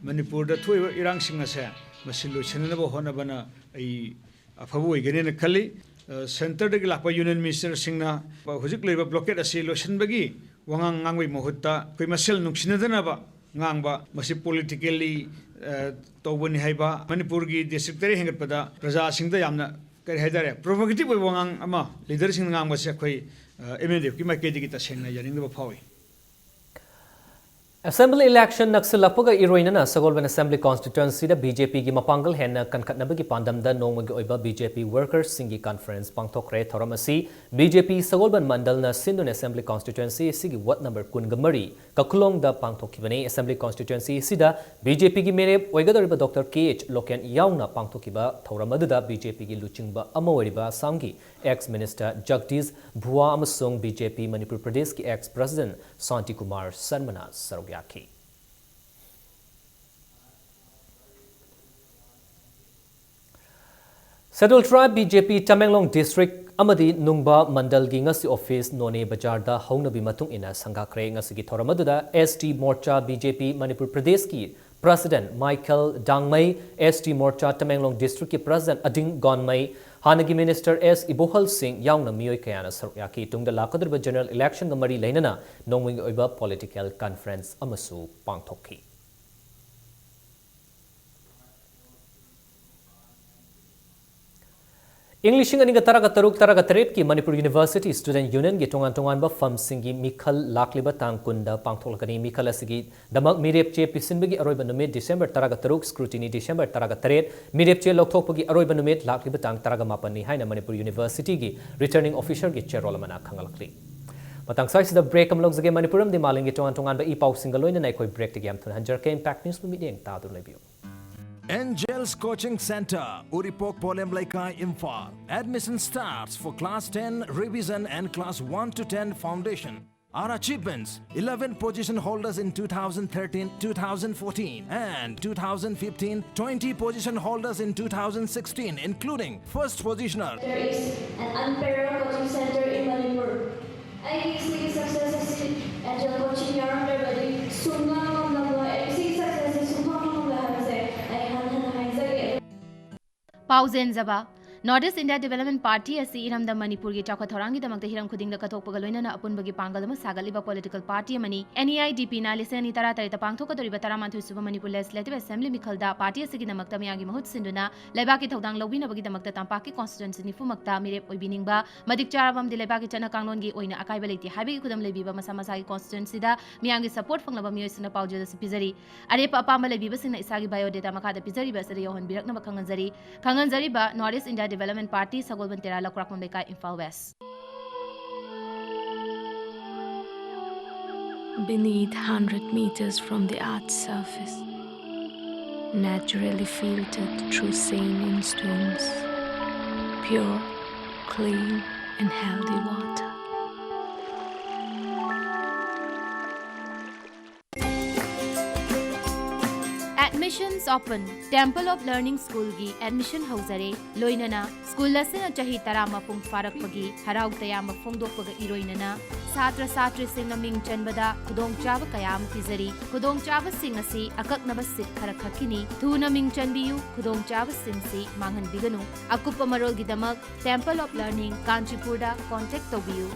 ꯃꯅꯤꯄꯨꯔꯗ ꯊꯣꯛꯏꯕ ꯏꯔꯥꯡꯁꯤꯡ ꯑꯁꯦ ꯃꯁꯤ ꯂꯣꯏꯁꯤꯟꯅꯅꯕ ꯍꯣꯠꯅꯕꯅ ꯑꯩ ꯑꯐꯕ ꯑꯣꯏꯒꯅꯦꯅ ꯈꯜꯂꯤ꯫ ꯑ, centre ꯗꯒꯤ ꯂꯥꯛꯄ union minister ꯁꯤꯡꯅ ꯍꯧꯖꯤꯛ ꯂꯩꯔꯤꯕ blockade ꯑꯁꯤ ꯂꯣꯏꯁꯤꯟꯕꯒꯤ ꯋꯥꯉꯥꯡ ꯉꯥꯡꯕꯒꯤ ꯃꯍꯨꯠꯇ ꯑꯩꯈꯣꯏ ꯃꯁꯦꯜ ꯅꯨꯡꯁꯤꯅꯗꯅꯕ ꯉꯥꯡꯕ, ꯃꯁꯤ politically, ꯑ, ꯇꯧꯕꯅꯤ ꯍꯥꯏꯕ, ꯃꯅꯤꯄꯨꯔꯒꯤ district ꯇꯔꯦꯠ ꯍꯦꯟꯒꯠꯄꯗ ꯄ꯭ꯔꯖꯥꯁꯤꯡꯗ ꯌꯥꯝꯅ, ꯀꯔꯤ ꯍꯥꯏꯇꯥꯔꯦ, provocative ꯑꯣꯏꯕ ꯋꯥꯉꯥꯡ ꯑꯃ leader ꯁꯤꯡꯅ ꯉꯥꯡꯕꯁꯦ ꯑꯩꯈꯣꯏ, ꯑ, MNDF ꯀꯤ ꯃꯥꯏꯀꯩꯗꯒꯤ ꯇꯁꯦꯡꯅ ꯌꯥꯅꯤꯡꯗꯕ ꯐꯥꯎꯏ꯫ Assembly election ꯅꯛꯁꯤꯜꯂꯛꯄꯒ ꯏꯔꯣꯏꯅꯅ ꯁꯒꯣꯜꯕꯟ Assembly Constituency ꯗ BJP ꯒꯤ ꯃꯄꯥꯡꯒꯜ ꯍꯦꯟꯅ ꯀꯟꯈꯠꯅꯕꯒꯤ ꯄꯥꯟꯗꯝꯗ ꯅꯣꯡꯃꯒꯤ ꯑꯣꯏꯕ BJP workers ꯁꯤꯡꯒꯤ conference ꯄꯥꯡꯊꯣꯛꯈ꯭ꯔꯦ꯫ ꯊꯧꯔꯝ ꯑꯁꯤ BJP ꯁꯒꯣꯜꯕꯟ ꯃꯟꯗꯜꯅ ꯁꯤꯟꯗꯨꯅ Assembly Constituency ꯑꯁꯤꯒꯤ ward number ꯀꯨꯟꯒ ꯃꯔꯤ ꯀꯈꯨꯂꯣꯡꯗ ꯄꯥꯡꯊꯣꯛꯈꯤꯕꯅꯤ꯫ Assembly Constituency ꯑꯁꯤꯗ BJP ꯒꯤ ꯃꯤꯔꯦꯞ ꯑꯣꯏꯒꯗꯧꯔꯤꯕ Doctor K H ꯂꯣꯀꯦꯟ ꯌꯥꯎꯅ ꯄꯥꯡꯊꯣꯛꯈꯤꯕ ꯊꯧꯔꯝ ꯑꯗꯨꯗ BJP ꯒꯤ ꯂꯨꯆꯤꯡꯕ ꯑꯃ ꯑꯣꯏꯔꯤꯕ ꯑꯁꯥꯝꯒꯤ ex minister ꯖꯒꯗꯤꯁ ꯚꯨꯋꯥ ꯑꯃꯁꯨꯡ BJP ꯃꯅꯤꯄꯨꯔ ꯄ꯭ꯔꯗꯦꯁꯀꯤ ex president ꯁꯥꯟꯇꯤ ꯀꯨꯃꯥꯔ ꯁꯔꯃꯅ ꯁꯔꯨꯛ ꯌꯥꯈꯤ꯫ Scheduled Tribe BJP Tamenglong district ꯑꯃꯗꯤ ꯅꯨꯡꯕ ꯃꯟꯗꯜꯒꯤ ꯉꯁꯤ office ꯅꯣꯅꯦ ꯕꯖꯥꯔꯗ ꯍꯧꯅꯕꯤ ꯃꯇꯨꯡ ꯏꯟꯅ ꯁꯪꯒꯥꯈ꯭ꯔꯦ꯫ ꯉꯁꯤꯒꯤ ꯊꯧꯔꯝ ꯑꯗꯨꯗ ST Morcha BJP ꯃꯅꯤꯄꯨꯔ ꯄ꯭ꯔꯗꯦꯁꯀꯤ President Michael Dangmei, S T Morcha Tamenglong District ꯀꯤ President Ading Gonmei, ꯍꯥꯟꯅꯒꯤ Minister S ꯏꯕꯣꯍꯜ ꯁꯤꯡ ꯌꯥꯎꯅ ꯃꯤꯑꯣꯏ ꯀꯌꯥꯅ ꯁꯔꯨꯛ ꯌꯥꯈꯤ꯫ ꯇꯨꯡꯗ ꯂꯥꯛꯀꯗꯧꯔꯤꯕ General Election ꯒ ꯃꯔꯤ ꯂꯩꯅꯅ ꯅꯣꯡꯃꯒꯤ ꯑꯣꯏꯕ Political Conference ꯑꯃꯁꯨ ꯄꯥꯡꯊꯣꯛꯈꯤ꯫ ꯏꯪ ꯂꯤꯁꯤꯡ ꯑꯅꯤꯒ ꯇꯔꯥꯒ ꯇꯔꯨꯛ ꯇꯔꯥꯒ ꯇꯔꯦꯠꯀꯤ Manipur University Student Union ꯒꯤ ꯇꯣꯉꯥꯟ ꯇꯣꯉꯥꯟꯕ ꯐꯝꯁꯤꯡꯒꯤ ꯃꯤꯈꯜ ꯂꯥꯛꯂꯤꯕ ꯇꯥꯡ ꯀꯨꯟꯗ ꯄꯥꯡꯊꯣꯛꯂꯛꯀꯅꯤ꯫ ꯃꯤꯈꯜ ꯑꯁꯤꯒꯤꯗꯃꯛ ꯃꯤꯔꯦꯞ ꯆꯦ ꯄꯤꯁꯤꯟꯕꯒꯤ ꯑꯔꯣꯏꯕ ꯅꯨꯃꯤꯠ December ꯇꯔꯥꯒ ꯇꯔꯨꯛ, scrutiny December ꯇꯔꯥꯒ ꯇꯔꯦꯠ, ꯃꯤꯔꯦꯞ ꯆꯦ ꯂꯧꯊꯣꯛꯄꯒꯤ ꯑꯔꯣꯏꯕ ꯅꯨꯃꯤꯠ ꯂꯥꯛꯂꯤꯕ ꯇꯥꯡ ꯇꯔꯥꯒ ꯃꯥꯄꯟꯅꯤ ꯍꯥꯏꯅ Manipur University ꯒꯤ Returning Officer ꯒꯤ ꯆꯦꯔꯣꯜ ꯑꯃꯅ ꯈꯪꯍꯜꯂꯛꯂꯤ꯫ ꯃꯇꯥꯡ ꯁ꯭ꯋꯥꯏꯁꯤꯗ break ꯑꯃ ꯂꯧꯖꯒꯦ꯫ ꯃꯅꯤꯄꯨꯔ ꯑꯃꯗꯤ ꯃꯥꯂꯦꯝꯒꯤ ꯇꯣꯉꯥꯟ ꯇꯣꯉꯥꯟꯕ ꯏ ꯄꯥꯎꯁꯤꯡꯒ ꯂꯣꯏꯅꯅ ꯑꯩꯈꯣꯏ break ꯇꯒꯤ ꯌꯥꯝ ꯊꯨꯅ ꯍꯟꯖꯔꯛꯀꯦ꯫ Impact News ꯕꯨ ꯃꯤꯠꯌꯦꯡ ꯇꯥꯗꯨꯅ ꯂꯩꯕꯤꯌꯨ꯫ Angels Coaching Center, ꯎꯔꯤꯄꯣꯛ ꯄꯣꯂꯦꯝ ꯂꯩꯀꯥꯏ, Imphal. Admission starts for class ten revision and class one to ten foundation. Our achievements: eleven position holders in two thousand thirteen, two thousand fourteen, and two thousand fifteen, twenty position holders in two thousand sixteen, including first positioner. There is an unparalleled coaching center in Manipur. ꯑꯩꯒꯤ ꯁꯤꯒꯤ success ꯑꯁꯤ Angel Coaching ꯌꯥꯎꯔꯝꯗ꯭ꯔꯕꯗꯤ ꯁꯨꯡꯉꯝ ꯉꯝꯂꯝꯂꯣꯏ꯫ ꯑꯩ ꯁꯤꯒꯤ success ꯑꯁꯤ ꯁꯨꯡꯐꯪ ꯐꯪꯂꯣꯏ ꯍꯥꯏꯕꯁꯦ ꯑꯩ ꯍꯟꯅ ꯍꯟꯅ ꯍꯥꯏꯖꯒꯦ꯫ ꯄꯥꯎ ꯆꯦꯟꯖꯕ꯫ North East India Development Party ꯑꯁꯤ ꯏꯔꯝꯗꯝ ꯃꯅꯤꯄꯨꯔꯒꯤ ꯆꯥꯎꯈꯠ ꯊꯧꯔꯥꯡꯒꯤꯗꯃꯛꯇ ꯍꯤꯔꯝ ꯈꯨꯗꯤꯡꯗ ꯀꯠꯊꯣꯛꯄꯒ ꯂꯣꯏꯅꯅ ꯑꯄꯨꯟꯕꯒꯤ ꯄꯥꯡꯒꯜ ꯑꯃ ꯁꯥꯒꯠꯂꯤꯕ political party ꯑꯃꯅꯤ꯫ N E I D P ꯅ ꯂꯤꯁꯤꯡ ꯑꯅꯤ ꯇꯔꯥꯇꯔꯦꯠꯇ ꯄꯥꯡꯊꯣꯛꯀꯗꯧꯔꯤꯕ ꯇꯔꯥꯃꯥꯊꯣꯏ ꯁꯨꯕ ꯃꯅꯤꯄꯨꯔ Legislative Assembly ꯃꯤꯈꯜꯗ party ꯑꯁꯤꯒꯤꯗꯃꯛꯇ ꯃꯤꯌꯥꯝꯒꯤ ꯃꯍꯨꯠ ꯁꯤꯟꯗꯨꯅ ꯂꯩꯕꯥꯛꯀꯤ ꯊꯧꯗꯥꯡ ꯂꯧꯕꯤꯅꯕꯒꯤꯗꯃꯛꯇ ꯇꯝꯄꯥꯛꯀꯤ constituency ꯅꯤꯐꯨꯃꯛꯇ ꯃꯤꯔꯦꯞ ꯑꯣꯏꯕꯤꯅꯤꯡꯕ, ꯃꯇꯤꯛ ꯆꯥꯔꯕ ꯑꯃꯗꯤ ꯂꯩꯕꯥꯛꯀꯤ ꯆꯠꯅ ꯀꯥꯡꯂꯣꯟꯒꯤ ꯑꯣꯏꯅ ꯑꯀꯥꯏꯕ ꯂꯩꯇꯦ ꯍꯥꯏꯕꯒꯤ ꯈꯨꯗꯝ ꯂꯩꯕꯤꯕ ꯃꯁꯥ ꯃꯁꯥꯒꯤ constituency ꯗ ꯃꯤꯌꯥꯝꯒꯤ support ꯐꯪꯂꯕ ꯃꯤꯑꯣꯏꯁꯤꯡꯅ ꯄꯥꯎꯖꯦꯜ ꯑꯁꯤ ꯄꯤꯖꯔꯤ꯫ ꯑꯔꯦꯞꯄ ꯑꯄꯥꯝꯕ ꯂꯩꯕꯤꯕꯁꯤꯡꯅ ꯏꯁꯥꯒꯤ biodata ꯃꯈꯥꯗ ꯄꯤꯖꯔꯤꯕ ꯑꯁꯤꯗ ꯌꯧꯍꯟꯕꯤꯔꯛꯅꯕ ꯈꯪꯍꯟꯖꯔꯤ꯫ ꯈꯪꯍꯟꯖꯔꯤꯕ North East India Development Party, ꯁꯒꯣꯜꯕꯟ ꯇꯦꯔꯥ, ꯂꯧꯀ꯭ꯔꯥꯛꯄꯝ ꯂꯩꯀꯥꯏ, Imphal West꯫ Beneath, hundred meters from the earth's surface, naturally filtered through saline stones, pure, clean, and healthy water. Admissions open. Temple of Learning Schoolꯒꯤ admission ꯍꯧꯖꯔꯦ꯫ ꯂꯣꯏꯅꯅ school ꯑꯁꯤꯅ ꯆꯍꯤ ꯇꯔꯥ ꯃꯄꯨꯡ ꯐꯥꯔꯛꯄꯒꯤ ꯍꯔꯥꯎ ꯇꯌꯥꯝꯕ ꯐꯣꯡꯗꯣꯛꯄꯒ ꯏꯔꯣꯏꯅꯅ ꯁꯥꯇ꯭ꯔ ꯁꯥꯇ꯭ꯔꯤꯁꯤꯡꯅ ꯃꯤꯡ ꯆꯟꯕꯗ ꯈꯨꯗꯣꯡꯆꯥꯕ ꯀꯌꯥ ꯑꯃ ꯄꯤꯖꯔꯤ꯫ ꯈꯨꯗꯣꯡꯆꯥꯕꯁꯤꯡ ꯑꯁꯤ ꯑꯀꯛꯅꯕ seat ꯈꯔ ꯈꯛꯀꯤꯅꯤ꯫ ꯊꯨꯅ ꯃꯤꯡ ꯆꯟꯕꯤꯌꯨ, ꯈꯨꯗꯣꯡꯆꯥꯕꯁꯤꯡꯁꯤ ꯃꯥꯡꯍꯟꯕꯤꯒꯅꯨ꯫ ꯑꯀꯨꯞꯄ ꯃꯔꯣꯜꯒꯤꯗꯃꯛ Temple of Learning ꯀꯥꯟꯆꯤꯄꯨꯔꯗ contact ꯇꯧꯕꯤꯌꯨ꯫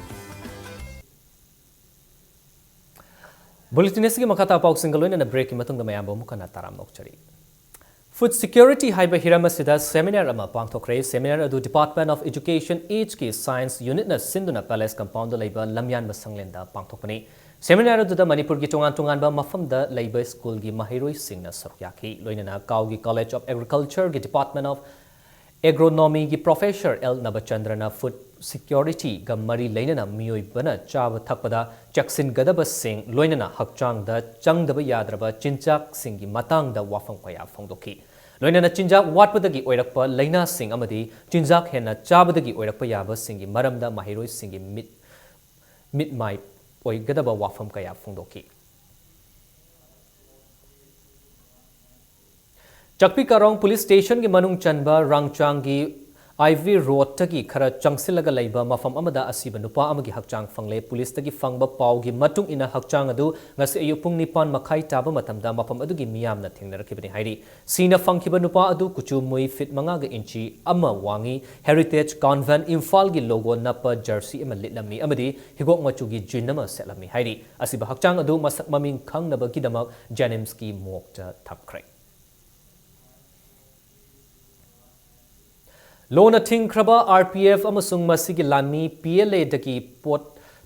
Bulletin ꯑꯁꯤꯒꯤ ꯃꯈꯥ ꯇꯥꯕ ꯄꯥꯎꯁꯤꯡꯒ ꯂꯣꯏꯅꯅ breakꯀꯤ ꯃꯇꯨꯡꯗ ꯃꯌꯥꯝꯕꯨ ꯑꯃꯨꯛ ꯍꯟꯅ ꯇꯔꯥꯝꯅ ꯑꯣꯛꯆꯔꯤ꯫ Food security ꯍꯥꯏꯕ ꯍꯤꯔꯝ ꯑꯁꯤꯗ seminar ꯑꯃ ꯄꯥꯡꯊꯣꯛꯈ꯭ꯔꯦ꯫ Seminar ꯑꯗꯨ Department of Education Eastꯀꯤ Science Unitꯅ ꯁꯤꯟꯗꯨꯅ Palace Compoundꯗ ꯂꯩꯕ ꯂꯝꯌꯥꯟꯕ ꯁꯪꯂꯦꯟꯗ ꯄꯥꯡꯊꯣꯛꯄꯅꯤ꯫ Seminar ꯑꯗꯨꯗ ꯃꯅꯤꯄꯨꯔꯒꯤ ꯇꯣꯉꯥꯟ ꯇꯣꯉꯥꯟꯕ ꯃꯐꯝꯗ ꯂꯩꯕ schoolꯒꯤ ꯃꯍꯩꯔꯣꯏꯁꯤꯡꯅ ꯁꯔꯨꯛ ꯌꯥꯈꯤ꯫ ꯂꯣꯏꯅꯅ ꯀꯥꯎꯒꯤ College of Agricultureꯒꯤ Department of Agronomyꯒꯤ Professor L ꯅꯕꯆꯟꯗ꯭ꯔꯅ food securityꯒ ꯃꯔꯤ ꯂꯩꯅꯅ ꯃꯤꯑꯣꯏꯕꯅ ꯆꯥꯕ ꯊꯛꯄꯗ ꯆꯦꯛꯁꯤꯟꯒꯗꯕꯁꯤꯡ, ꯂꯣꯏꯅꯅ ꯍꯛꯆꯥꯡꯗ ꯆꯪꯗꯕ ꯌꯥꯗ꯭ꯔꯕ ꯆꯤꯟꯖꯥꯛꯁꯤꯡꯒꯤ ꯃꯇꯥꯡꯗ ꯋꯥꯐꯝ ꯀꯌꯥ ꯐꯣꯡꯗꯣꯛꯈꯤ꯫ ꯂꯣꯏꯅꯅ ꯆꯤꯟꯖꯥꯛ ꯋꯥꯠꯄꯗꯒꯤ ꯑꯣꯏꯔꯛꯄ ꯂꯥꯏꯅꯥꯁꯤꯡ ꯑꯃꯗꯤ ꯆꯤꯟꯖꯥꯛ ꯍꯦꯟꯅ ꯆꯥꯕꯗꯒꯤ ꯑꯣꯏꯔꯛꯄ ꯌꯥꯕꯁꯤꯡꯒꯤ ꯃꯔꯝꯗ ꯃꯍꯩꯔꯣꯏꯁꯤꯡꯒꯤ ꯃꯤꯠ, ꯃꯤꯠꯃꯥꯏ ꯑꯣꯏꯒꯗꯕ ꯋꯥꯐꯝ ꯀꯌꯥ ꯐꯣꯡꯗꯣꯛꯈꯤ꯫ ꯆꯥꯛꯄꯤ ꯀꯥꯔꯣꯡ police stationꯒꯤ ꯃꯅꯨꯡ ꯆꯟꯕ ꯔꯥꯡꯆꯥꯡꯒꯤ I V Roadꯇꯒꯤ ꯈꯔ ꯆꯪꯁꯤꯜꯂꯒ ꯂꯩꯕ ꯃꯐꯝ ꯑꯃꯗ ꯑꯁꯤꯕ ꯅꯨꯄꯥ ꯑꯃꯒꯤ ꯍꯛꯆꯥꯡ ꯐꯪꯂꯦ꯫ Policeꯇꯒꯤ ꯐꯪꯕ ꯄꯥꯎꯒꯤ ꯃꯇꯨꯡ ꯏꯟꯅ ꯍꯛꯆꯥꯡ ꯑꯗꯨ ꯉꯁꯤ ꯑꯌꯨꯛ ꯄꯨꯡ ꯅꯤꯄꯥꯟ ꯃꯈꯥꯏ ꯇꯥꯕ ꯃꯇꯝꯗ ꯃꯐꯝ ꯑꯗꯨꯒꯤ ꯃꯤꯌꯥꯝꯅ ꯊꯦꯡꯅꯔꯛꯈꯤꯕꯅꯤ ꯍꯥꯏꯔꯤ꯫ ꯁꯤꯅ ꯐꯪꯈꯤꯕ ꯅꯨꯄꯥ ꯑꯗꯨ ꯀꯨꯆꯨ ꯃꯨꯏ feet ꯃꯉꯥꯒ inch ꯑꯃ ꯋꯥꯡꯉꯤ, Heritage Convent ꯏꯝꯐꯥꯜꯒꯤ logo ꯅꯞꯄ jersey ꯑꯃ ꯂꯤꯠꯂꯝꯃꯤ ꯑꯃꯗꯤ ꯍꯤꯒꯣꯛ ꯃꯆꯨꯒꯤ jean ꯑꯃ ꯁꯦꯠꯂꯝꯃꯤ ꯍꯥꯏꯔꯤ꯫ ꯑꯁꯤꯕ ꯍꯛꯆꯥꯡ ꯑꯗꯨ ꯃꯁꯛ ꯃꯃꯤꯡ ꯈꯪꯅꯕꯒꯤꯗꯃꯛ JNIMSꯀꯤ morgueꯇ ꯊꯝꯈ꯭ꯔꯦ꯫ ꯂꯣꯅ ꯊꯤꯡꯈ꯭ꯔꯕ R P F ꯑꯃꯁꯨꯡ ꯃꯁꯤꯒꯤ ꯂꯥꯟꯃꯤ P L Aꯗꯒꯤ ꯄꯣꯠ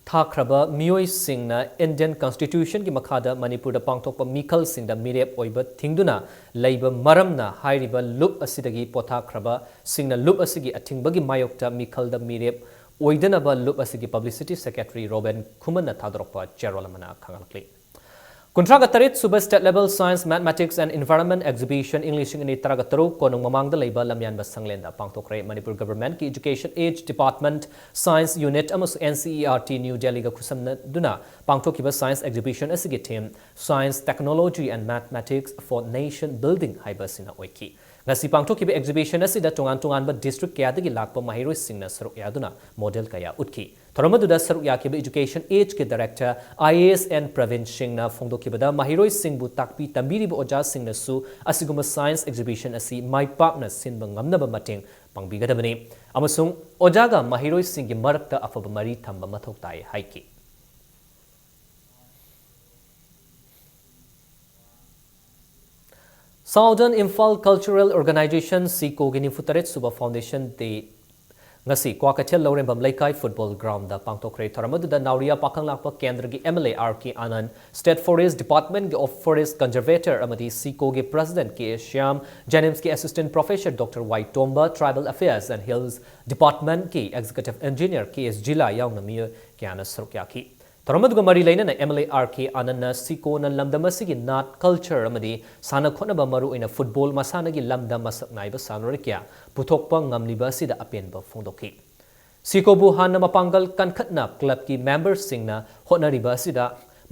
ꯊꯥꯈ꯭ꯔꯕ ꯃꯤꯑꯣꯏꯁꯤꯡꯅ Indian Constitutionꯒꯤ ꯃꯈꯥꯗ ꯃꯅꯤꯄꯨꯔꯗ ꯄꯥꯡꯊꯣꯛꯄ ꯃꯤꯈꯜꯁꯤꯡꯗ ꯃꯤꯔꯦꯞ ꯑꯣꯏꯕ ꯊꯤꯡꯗꯨꯅ ꯂꯩꯕ ꯃꯔꯝꯅ ꯍꯥꯏꯔꯤꯕ ꯂꯨꯞ ꯑꯁꯤꯗꯒꯤ ꯄꯣꯊꯥꯈ꯭ꯔꯕꯁꯤꯡꯅ ꯂꯨꯞ ꯑꯁꯤꯒꯤ ꯑꯊꯤꯡꯕꯒꯤ ꯃꯥꯌꯣꯛꯇ ꯃꯤꯈꯜꯗ ꯃꯤꯔꯦꯞ ꯑꯣꯏꯗꯅꯕ ꯂꯨꯞ ꯑꯁꯤꯒꯤ publicity secretary ꯔꯣꯕꯦꯟ ꯈꯨꯃꯟꯅ ꯊꯥꯗꯣꯔꯛꯄ ꯆꯦꯔꯣꯜ ꯑꯃꯅ ꯈꯪꯍꯜꯂꯛꯂꯤ꯫ ꯀꯨꯟꯊ꯭ꯔꯥꯒ ꯇꯔꯦꯠ ꯁꯨꯕ State Level Science, Mathematics and Environment Exhibition ꯏꯪ ꯂꯤꯁꯤꯡ ꯑꯅꯤ ꯇꯔꯥꯒ ꯇꯔꯨꯛ ꯀꯣꯅꯨꯡ ꯃꯃꯥꯡꯗ ꯂꯩꯕ ꯂꯝꯌꯥꯟꯕ ꯁꯪꯂꯦꯟꯗ ꯄꯥꯡꯊꯣꯛꯈ꯭ꯔꯦ꯫ ꯃꯅꯤꯄꯨꯔ ꯒꯚꯔꯟꯃꯦꯟꯠꯀꯤ Education Age Department Science Unit ꯑꯃꯁꯨꯡ N C E R T new ꯗꯦꯜꯂꯤꯒ ꯈꯨꯠꯁꯝꯅꯗꯨꯅ ꯄꯥꯡꯊꯣꯛꯈꯤꯕ science exhibition ꯑꯁꯤꯒꯤ theme Science, Technology and Mathematics for Nation Building ꯍꯥꯏꯕ ꯑꯁꯤꯅ ꯑꯣꯏꯈꯤ꯫ ꯉꯁꯤ ꯄꯥꯡꯊꯣꯛꯈꯤꯕ exhibition ꯑꯁꯤꯗ ꯇꯣꯉꯥꯟ ꯇꯣꯉꯥꯟꯕ district ꯀꯌꯥꯗꯒꯤ ꯂꯥꯛꯄ ꯃꯍꯩꯔꯣꯏꯁꯤꯡꯅ ꯁꯔꯨꯛ ꯌꯥꯗꯨꯅ model ꯀꯌꯥ ꯎꯠꯈꯤ꯫ ꯊꯧꯔꯝ ꯑꯗꯨꯗ ꯁꯔꯨꯛ ꯌꯥꯈꯤꯕ Education Age ꯀꯤ director I A S N Praveen ꯁꯤꯡꯅ ꯐꯣꯡꯗꯣꯛꯈꯤꯕꯗ, ꯃꯍꯩꯔꯣꯏꯁꯤꯡꯕꯨ ꯇꯥꯛꯄꯤ ꯇꯝꯕꯤꯔꯤꯕ ꯑꯣꯖꯥꯁꯤꯡꯅꯁꯨ ꯑꯁꯤꯒꯨꯝꯕ science exhibition ꯑꯁꯤ ꯃꯥꯏ ꯄꯥꯛꯅ ꯁꯤꯟꯕ ꯉꯝꯅꯕ ꯃꯇꯦꯡ ꯄꯥꯡꯕꯤꯒꯗꯕꯅꯤ ꯑꯃꯁꯨꯡ ꯑꯣꯖꯥꯒ ꯃꯍꯩꯔꯣꯏꯁꯤꯡꯒꯤ ꯃꯔꯛꯇ ꯑꯐꯕ ꯃꯔꯤ ꯊꯝꯕ ꯃꯊꯧ ꯇꯥꯏ ꯍꯥꯏꯈꯤ꯫ Southern Imphal Cultural Organization, SICO ꯒꯤ ꯅꯤꯐꯨ ꯇꯔꯦꯠ ꯁꯨꯕ Foundation Day ꯉꯁꯤ ꯀ꯭ꯋꯥꯀꯩꯊꯦꯜ ꯂꯧꯔꯦꯝꯕꯝ ꯂꯩꯀꯥꯏ football ground ꯗ ꯄꯥꯡꯊꯣꯛꯈ꯭ꯔꯦ꯫ ꯊꯧꯔꯝ ꯑꯗꯨꯗ ꯅꯥꯎꯔꯤꯌꯥ ꯄꯥꯈꯪ ꯂꯥꯛꯄ ꯀꯦꯟꯗ꯭ꯔꯒꯤ M L A R K Anand, State Forest Department ꯀꯤ of Forest Conservator ꯑꯃꯗꯤ SICO ꯒꯤ President K A Shyam, JNIMS ꯀꯤ Assistant Professor Doctor Y Tomba, Tribal Affairs and Hills Department ꯀꯤ Executive Engineer K S ꯖꯤꯂꯥ ꯌꯥꯎꯅ ꯃꯤꯑꯣꯏ ꯀꯌꯥꯅ ꯁꯔꯨꯛ ꯌꯥꯈꯤ꯫ ꯊꯧꯔꯝ ꯑꯗꯨꯒ ꯃꯔꯤ ꯂꯩꯅꯅ M L A R K Anandꯅ SICOꯅ ꯂꯝꯗꯝ ꯑꯁꯤꯒꯤ ꯅꯥꯠ, culture ꯑꯃꯗꯤ ꯁꯥꯟꯅ ꯈꯣꯠꯅꯕ, ꯃꯔꯨꯑꯣꯏꯅ football ꯃꯁꯥꯟꯅꯒꯤ ꯂꯝꯗ ꯃꯁꯛ ꯅꯥꯏꯕ ꯁꯥꯟꯅꯔꯣꯏ ꯀꯌꯥ ꯄꯨꯊꯣꯛꯄ ꯉꯝꯂꯤꯕ ꯑꯁꯤꯗ ꯑꯄꯦꯟꯕ ꯐꯣꯡꯗꯣꯛꯈꯤ꯫ SICOꯕꯨ ꯍꯥꯟꯅ ꯃꯄꯥꯡꯒꯜ ꯀꯟꯈꯠꯅ clubꯀꯤ memberꯁꯤꯡꯅ ꯍꯣꯠꯅꯔꯤꯕ ꯑꯁꯤꯗ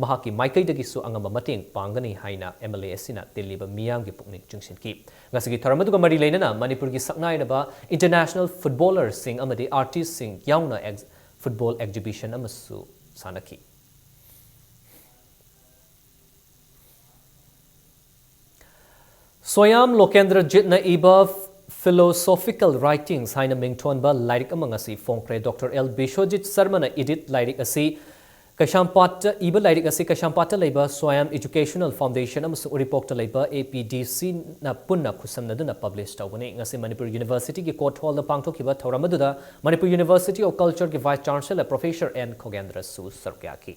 ꯃꯍꯥꯛꯀꯤ ꯃꯥꯏꯀꯩꯗꯒꯤꯁꯨ ꯑꯉꯝꯕ ꯃꯇꯦꯡ ꯄꯥꯡꯒꯅꯤ ꯍꯥꯏꯅ M L A ꯑꯁꯤꯅ ꯇꯤꯜꯂꯤꯕ ꯃꯤꯌꯥꯝꯒꯤ ꯄꯨꯛꯅꯤꯡ ꯆꯤꯡꯁꯤꯟꯈꯤ꯫ ꯉꯁꯤꯒꯤ ꯊꯧꯔꯝ ꯑꯗꯨꯒ ꯃꯔꯤ ꯂꯩꯅꯅ ꯃꯅꯤꯄꯨꯔꯒꯤ ꯁꯛꯅꯥꯏꯔꯕ international footballerꯁꯤꯡ ꯑꯃꯗꯤ artistꯁꯤꯡ ꯌꯥꯎꯅ ex-, football exhibition ꯑꯃꯁꯨ ꯁꯥꯟꯅꯈꯤ꯫ ꯁꯣꯌꯥꯝ ꯂꯣꯀꯦꯟꯗ꯭ꯔꯖꯤꯠꯅ ꯏꯕ Philosophical Writings ꯍꯥꯏꯅ ꯃꯤꯡꯊꯣꯟꯕ ꯂꯥꯏꯔꯤꯛ ꯑꯃ ꯉꯁꯤ ꯐꯣꯡꯈ꯭ꯔꯦ꯫ Doctor L ꯕꯤꯁ꯭ꯋꯖꯤꯠ ꯁꯔꯃꯅ edit ꯂꯥꯏꯔꯤꯛ ꯑꯁꯤ ꯀꯩꯁꯥꯝꯄꯥꯠꯇ ꯏꯕ ꯂꯥꯏꯔꯤꯛ ꯑꯁꯤ ꯀꯩꯁꯥꯝꯄꯥꯠꯇ ꯂꯩꯕ ꯁꯣꯌꯥꯝ Educational Foundation ꯑꯃꯁꯨꯡ ꯎꯔꯤꯄꯣꯛꯇ ꯂꯩꯕ A P D Cꯅ ꯄꯨꯟꯅ ꯈꯨꯠꯁꯝꯅꯗꯨꯅ publish ꯇꯧꯕꯅꯤ꯫ ꯉꯁꯤ ꯃꯅꯤꯄꯨꯔ Universityꯒꯤ Court Hallꯗ ꯄꯥꯡꯊꯣꯛꯈꯤꯕ ꯊꯧꯔꯝ ꯑꯗꯨꯗ Manipur University of Cultureꯒꯤ Vice Chancellor Professor N ꯈꯣꯒꯦꯟꯗ꯭ꯔꯁꯨ ꯁꯔꯨꯛ ꯌꯥꯈꯤ꯫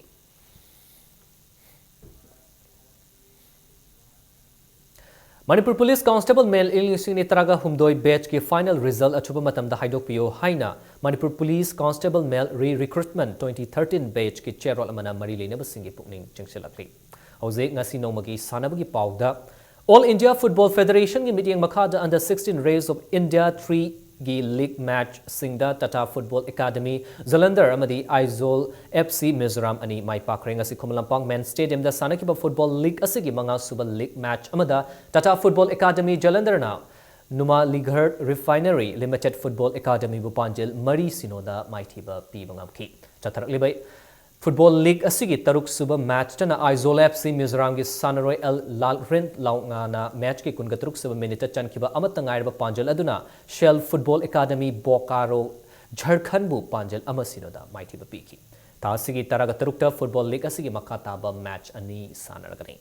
ꯃꯅꯤꯄꯨꯔ ꯄꯨꯂꯤꯁ ꯀꯣꯟꯁꯇꯦꯕꯜ ꯃꯦꯜ ꯏꯪ ꯂꯤꯁꯤꯡ ꯑꯅꯤ ꯇꯔꯥꯒ ꯍꯨꯝꯗꯣꯏ batchꯀꯤ final result ꯑꯊꯨꯕ ꯃꯇꯝꯗ ꯍꯥꯏꯗꯣꯛꯄꯤꯌꯨ ꯍꯥꯏꯅ ꯃꯅꯤꯄꯨꯔ ꯄꯨꯂꯤꯁ ꯀꯣꯟꯁꯇꯦꯕꯜ ꯃꯦꯜ re-recruitment twenty thirteen batchꯀꯤ ꯆꯦꯔꯣꯜ ꯑꯃꯅ ꯃꯔꯤ ꯂꯩꯅꯕꯁꯤꯡꯒꯤ ꯄꯨꯛꯅꯤꯡ ꯆꯤꯡꯁꯤꯜꯂꯛꯂꯤ꯫ ꯍꯧꯖꯤꯛ ꯉꯁꯤ ꯅꯣꯡꯃꯒꯤ ꯁꯥꯟꯅꯕꯒꯤ ꯄꯥꯎꯗ, All India Football Federation ꯒꯤ ꯃꯤꯠꯌꯦꯡ ꯃꯈꯥꯗ under sixteen Race of India three ꯒꯤ league match ꯁꯤꯡꯗ Tata Football Academy Jalandhar ꯑꯃꯗꯤ Aizawl F C Mizoram ꯑꯅꯤ ꯃꯥꯏ ꯄꯥꯛꯈ꯭ꯔꯦ꯫ ꯉꯁꯤ ꯈꯨꯃꯟ ꯂꯝꯄꯥꯛ Men's Stadium ꯗ ꯁꯥꯟꯅꯈꯤꯕ football league ꯑꯁꯤꯒꯤ ꯃꯉꯥ ꯁꯨꯕ league match ꯑꯃꯗ Tata Football Academy Jalandhar ꯅ Numaligarh Refinery Limited Football Academy ꯕꯨ ꯄꯥꯟꯖꯤꯜ ꯃꯔꯤ ꯁꯤꯅꯣꯗ ꯃꯥꯏꯊꯤꯕ ꯄꯤꯕ ꯉꯝꯈꯤ꯫ ꯆꯠꯊꯔꯛꯂꯤꯕ football league ꯑꯁꯤꯒꯤ ꯇꯔꯨꯛ ꯁꯨꯕ match ꯇꯅ Aizawl F C Mizoram ꯒꯤ ꯁꯥꯟꯅꯔꯣꯏ ꯑꯦꯜ ꯂꯥꯜꯔꯤꯟ ꯂꯥꯎꯉꯥꯅ match ꯀꯤ ꯀꯨꯟꯒ ꯇꯔꯨꯛ ꯁꯨꯕ minute ꯇ ꯆꯟꯈꯤꯕ ꯑꯃꯠꯇ ꯉꯥꯏꯔꯕ ꯄꯥꯟꯖꯤꯜ ꯑꯗꯨꯅ Shell Football Academy ꯕꯣꯀꯥꯔꯣ ꯖꯔꯈꯟꯕꯨ ꯄꯥꯟꯖꯤꯜ ꯑꯃ ꯁꯤꯅꯣꯗ ꯃꯥꯏꯊꯤꯕ ꯄꯤꯈꯤ꯫ ꯊꯥ ꯑꯁꯤꯒꯤ ꯇꯔꯥꯒ ꯇꯔꯨꯛꯇ football league ꯑꯁꯤꯒꯤ ꯃꯈꯥ ꯇꯥꯕ match ꯑꯅꯤ ꯁꯥꯟꯅꯔꯒꯅꯤ꯫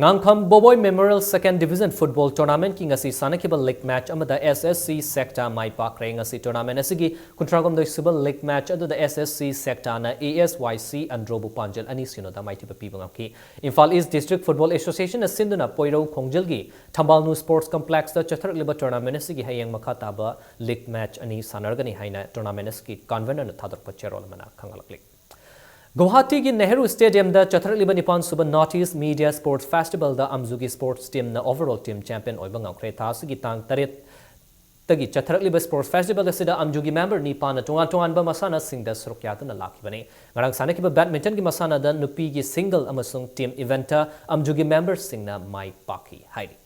ꯉꯥꯡꯈꯝ ꯕꯣꯕꯣꯏ Memorial Second Division Football Tournament ꯀꯤ ꯉꯁꯤ ꯁꯥꯟꯅꯈꯤꯕ league match ꯑꯃꯗ S S C Sector ꯃꯥꯏ ꯄꯥꯛꯈ꯭ꯔꯦ꯫ ꯉꯁꯤ tournament ꯑꯁꯤꯒꯤ ꯀꯨꯟꯊ꯭ꯔꯥꯍꯨꯝꯗꯣꯏ ꯁꯨꯕ league match ꯑꯗꯨꯗ S S C Sector ꯅ A S Y C Andro ꯕꯨ ꯄꯥꯟꯖꯤꯜ ꯑꯅꯤ ꯁꯤꯅꯣꯗ ꯃꯥꯏꯊꯤꯕ ꯄꯤꯕ ꯉꯝꯈꯤ꯫ Imphal East District Football Association ꯅ ꯁꯤꯟꯗꯨꯅ ꯄꯣꯏꯔꯧ ꯈꯣꯡꯖꯤꯜꯒꯤ ꯊꯝꯕꯥꯜꯅꯨ Sports Complex ꯇ ꯆꯠꯊꯔꯛꯂꯤꯕ tournament ꯑꯁꯤꯒꯤ ꯍꯌꯦꯡ ꯃꯈꯥ ꯇꯥꯕ league match ꯑꯅꯤ ꯁꯥꯟꯅꯔꯒꯅꯤ ꯍꯥꯏꯅ tournament ꯑꯁꯤꯒꯤ convener ꯅ ꯊꯥꯗꯣꯔꯛꯄ ꯆꯦꯔꯣꯜ ꯑꯃꯅ ꯈꯪꯍꯜꯂꯛꯂꯤ꯫ ꯒꯨꯋꯥꯍꯥꯇꯤꯒꯤ ꯅꯦꯍꯔꯨ Stadium ꯗ ꯆꯠꯊꯔꯛꯂꯤꯕ ꯅꯤꯄꯥꯟ ꯁꯨꯕ North East Media Sports Festival ꯗ ꯑꯝꯖꯨꯒꯤ sports team ꯅ overall team champion ꯑꯣꯏꯕ ꯉꯝꯈ꯭ꯔꯦ꯫ ꯊꯥ ꯑꯁꯤꯒꯤ ꯇꯥꯡ ꯇꯔꯦꯠ ꯇꯒꯤ ꯆꯠꯊꯔꯛꯂꯤꯕ sports festival ꯑꯁꯤꯗ ꯑꯝꯖꯨꯒꯤ member ꯅꯤꯄꯥꯟꯅ ꯇꯣꯉꯥꯟ ꯇꯣꯉꯥꯟꯕ ꯃꯁꯥꯟꯅꯁꯤꯡꯗ ꯁꯔꯨꯛ ꯌꯥꯗꯨꯅ ꯂꯥꯛꯈꯤꯕꯅꯤ꯫ ꯉꯔꯥꯡ ꯁꯥꯟꯅꯈꯤꯕ badminton ꯒꯤ ꯃꯁꯥꯟꯅꯗ ꯅꯨꯄꯤꯒꯤ single ꯑꯃꯁꯨꯡ team event ꯇ ꯑꯝꯖꯨꯒꯤ member ꯁꯤꯡꯅ ꯃꯥꯏ ꯄꯥꯛꯈꯤ ꯍꯥꯏꯔꯤ꯫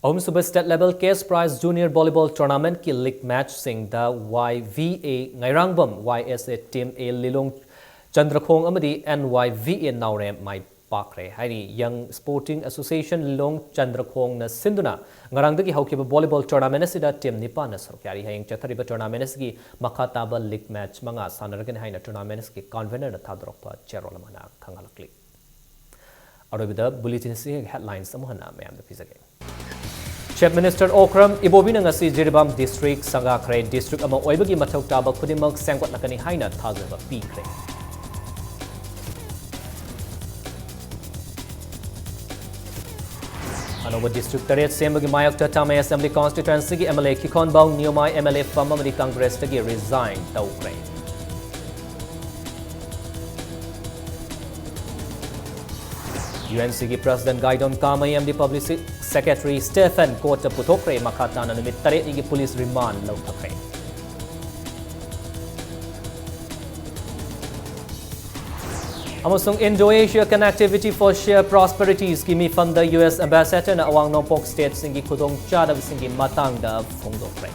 ꯑꯍꯨꯝꯁꯨꯕ state level cash prize junior volleyball tournament ꯀꯤ league match ꯁꯤꯡꯗ Y V A ꯉꯩꯔꯥꯡꯕꯝ Y S A team A ꯂꯤꯂꯣꯡ ꯆꯟꯗ꯭ꯔꯈꯣꯡ ꯑꯃꯗꯤ N Y V A ꯅꯥꯎꯔꯦꯝ ꯃꯥꯏ ꯄꯥꯛꯈ꯭ꯔꯦ ꯍꯥꯏꯔꯤ꯫ Young Sporting Association ꯂꯤꯂꯣꯡ ꯆꯟꯗ꯭ꯔꯈꯣꯡꯅ ꯁꯤꯟꯗꯨꯅ ꯉꯔꯥꯡꯗꯒꯤ ꯍꯧꯈꯤꯕ volleyball tournament ꯑꯁꯤꯗ team ꯅꯤꯄꯥꯟꯅ ꯁꯔꯨꯛ ꯌꯥꯔꯤ꯫ ꯍꯌꯦꯡ ꯆꯠꯊꯔꯤꯕ tournament ꯑꯁꯤꯒꯤ ꯃꯈꯥ ꯇꯥꯕ league match ꯃꯉꯥ ꯁꯥꯟꯅꯔꯒꯅꯤ ꯍꯥꯏꯅ tournament ꯑꯁꯤꯒꯤ convener ꯅ ꯊꯥꯗꯣꯔꯛꯄ ꯆꯦꯔꯣꯜ ꯑꯃꯅ ꯈꯪꯍꯜꯂꯛꯂꯤ꯫ ꯑꯔꯣꯏꯕꯗ bulletin ꯑꯁꯤꯒꯤ headlines ꯑꯃꯨꯛ ꯍꯟꯅ ꯃꯌꯥꯝꯗ ꯄꯤꯖꯒꯦ꯫ Chief Minister Okram Ibobi ꯅ ꯉꯁꯤ ꯖꯤꯔꯤꯕꯥꯝ district ꯁꯪꯒꯥꯈ꯭ꯔꯦ꯫ District ꯑꯃ ꯑꯣꯏꯕꯒꯤ ꯃꯊꯧ ꯇꯥꯕ ꯈꯨꯗꯤꯡꯃꯛ ꯁꯦꯝꯒꯠꯂꯛꯀꯅꯤ ꯍꯥꯏꯅ ꯊꯥꯖꯕ ꯄꯤꯈ꯭ꯔꯦ꯫ ꯑꯅꯧꯕ district ꯇꯔꯦꯠ ꯁꯦꯝꯕꯒꯤ ꯃꯥꯌꯣꯛꯇ ꯊꯥꯃꯩ Assembly Constituencyꯒꯤ MLA ꯈꯤꯈꯣꯟꯕꯥꯎ ꯅꯤꯌꯣꯃꯥꯏ MLA ꯐꯝ ꯑꯃꯗꯤ Congressꯇꯒꯤ resign ꯇꯧꯈ꯭ꯔꯦ꯫ UNCꯒꯤ President ꯒꯥꯏꯗꯣꯟ ꯀꯥꯃꯩ ꯑꯃꯗꯤ Public Secretary Stephen courtꯇ ꯄꯨꯊꯣꯛꯈ꯭ꯔꯦ꯫ ꯃꯈꯥ ꯇꯥꯅ ꯅꯨꯃꯤꯠ ꯇꯔꯦꯠꯅꯤꯒꯤ police remand ꯂꯧꯊꯈ꯭ꯔꯦ꯫ ꯑꯃꯁꯨꯡ Indo-Asia Connectivity for Shared Prosperitiesꯀꯤ ꯃꯤꯐꯝꯗ US Ambassadorꯅ ꯑꯋꯥꯡ ꯅꯣꯡꯄꯣꯛ stateꯁꯤꯡꯒꯤ ꯈꯨꯗꯣꯡꯆꯥꯗꯕꯁꯤꯡꯒꯤ ꯃꯇꯥꯡꯗ ꯐꯣꯡꯗꯣꯛꯈ꯭ꯔꯦ꯫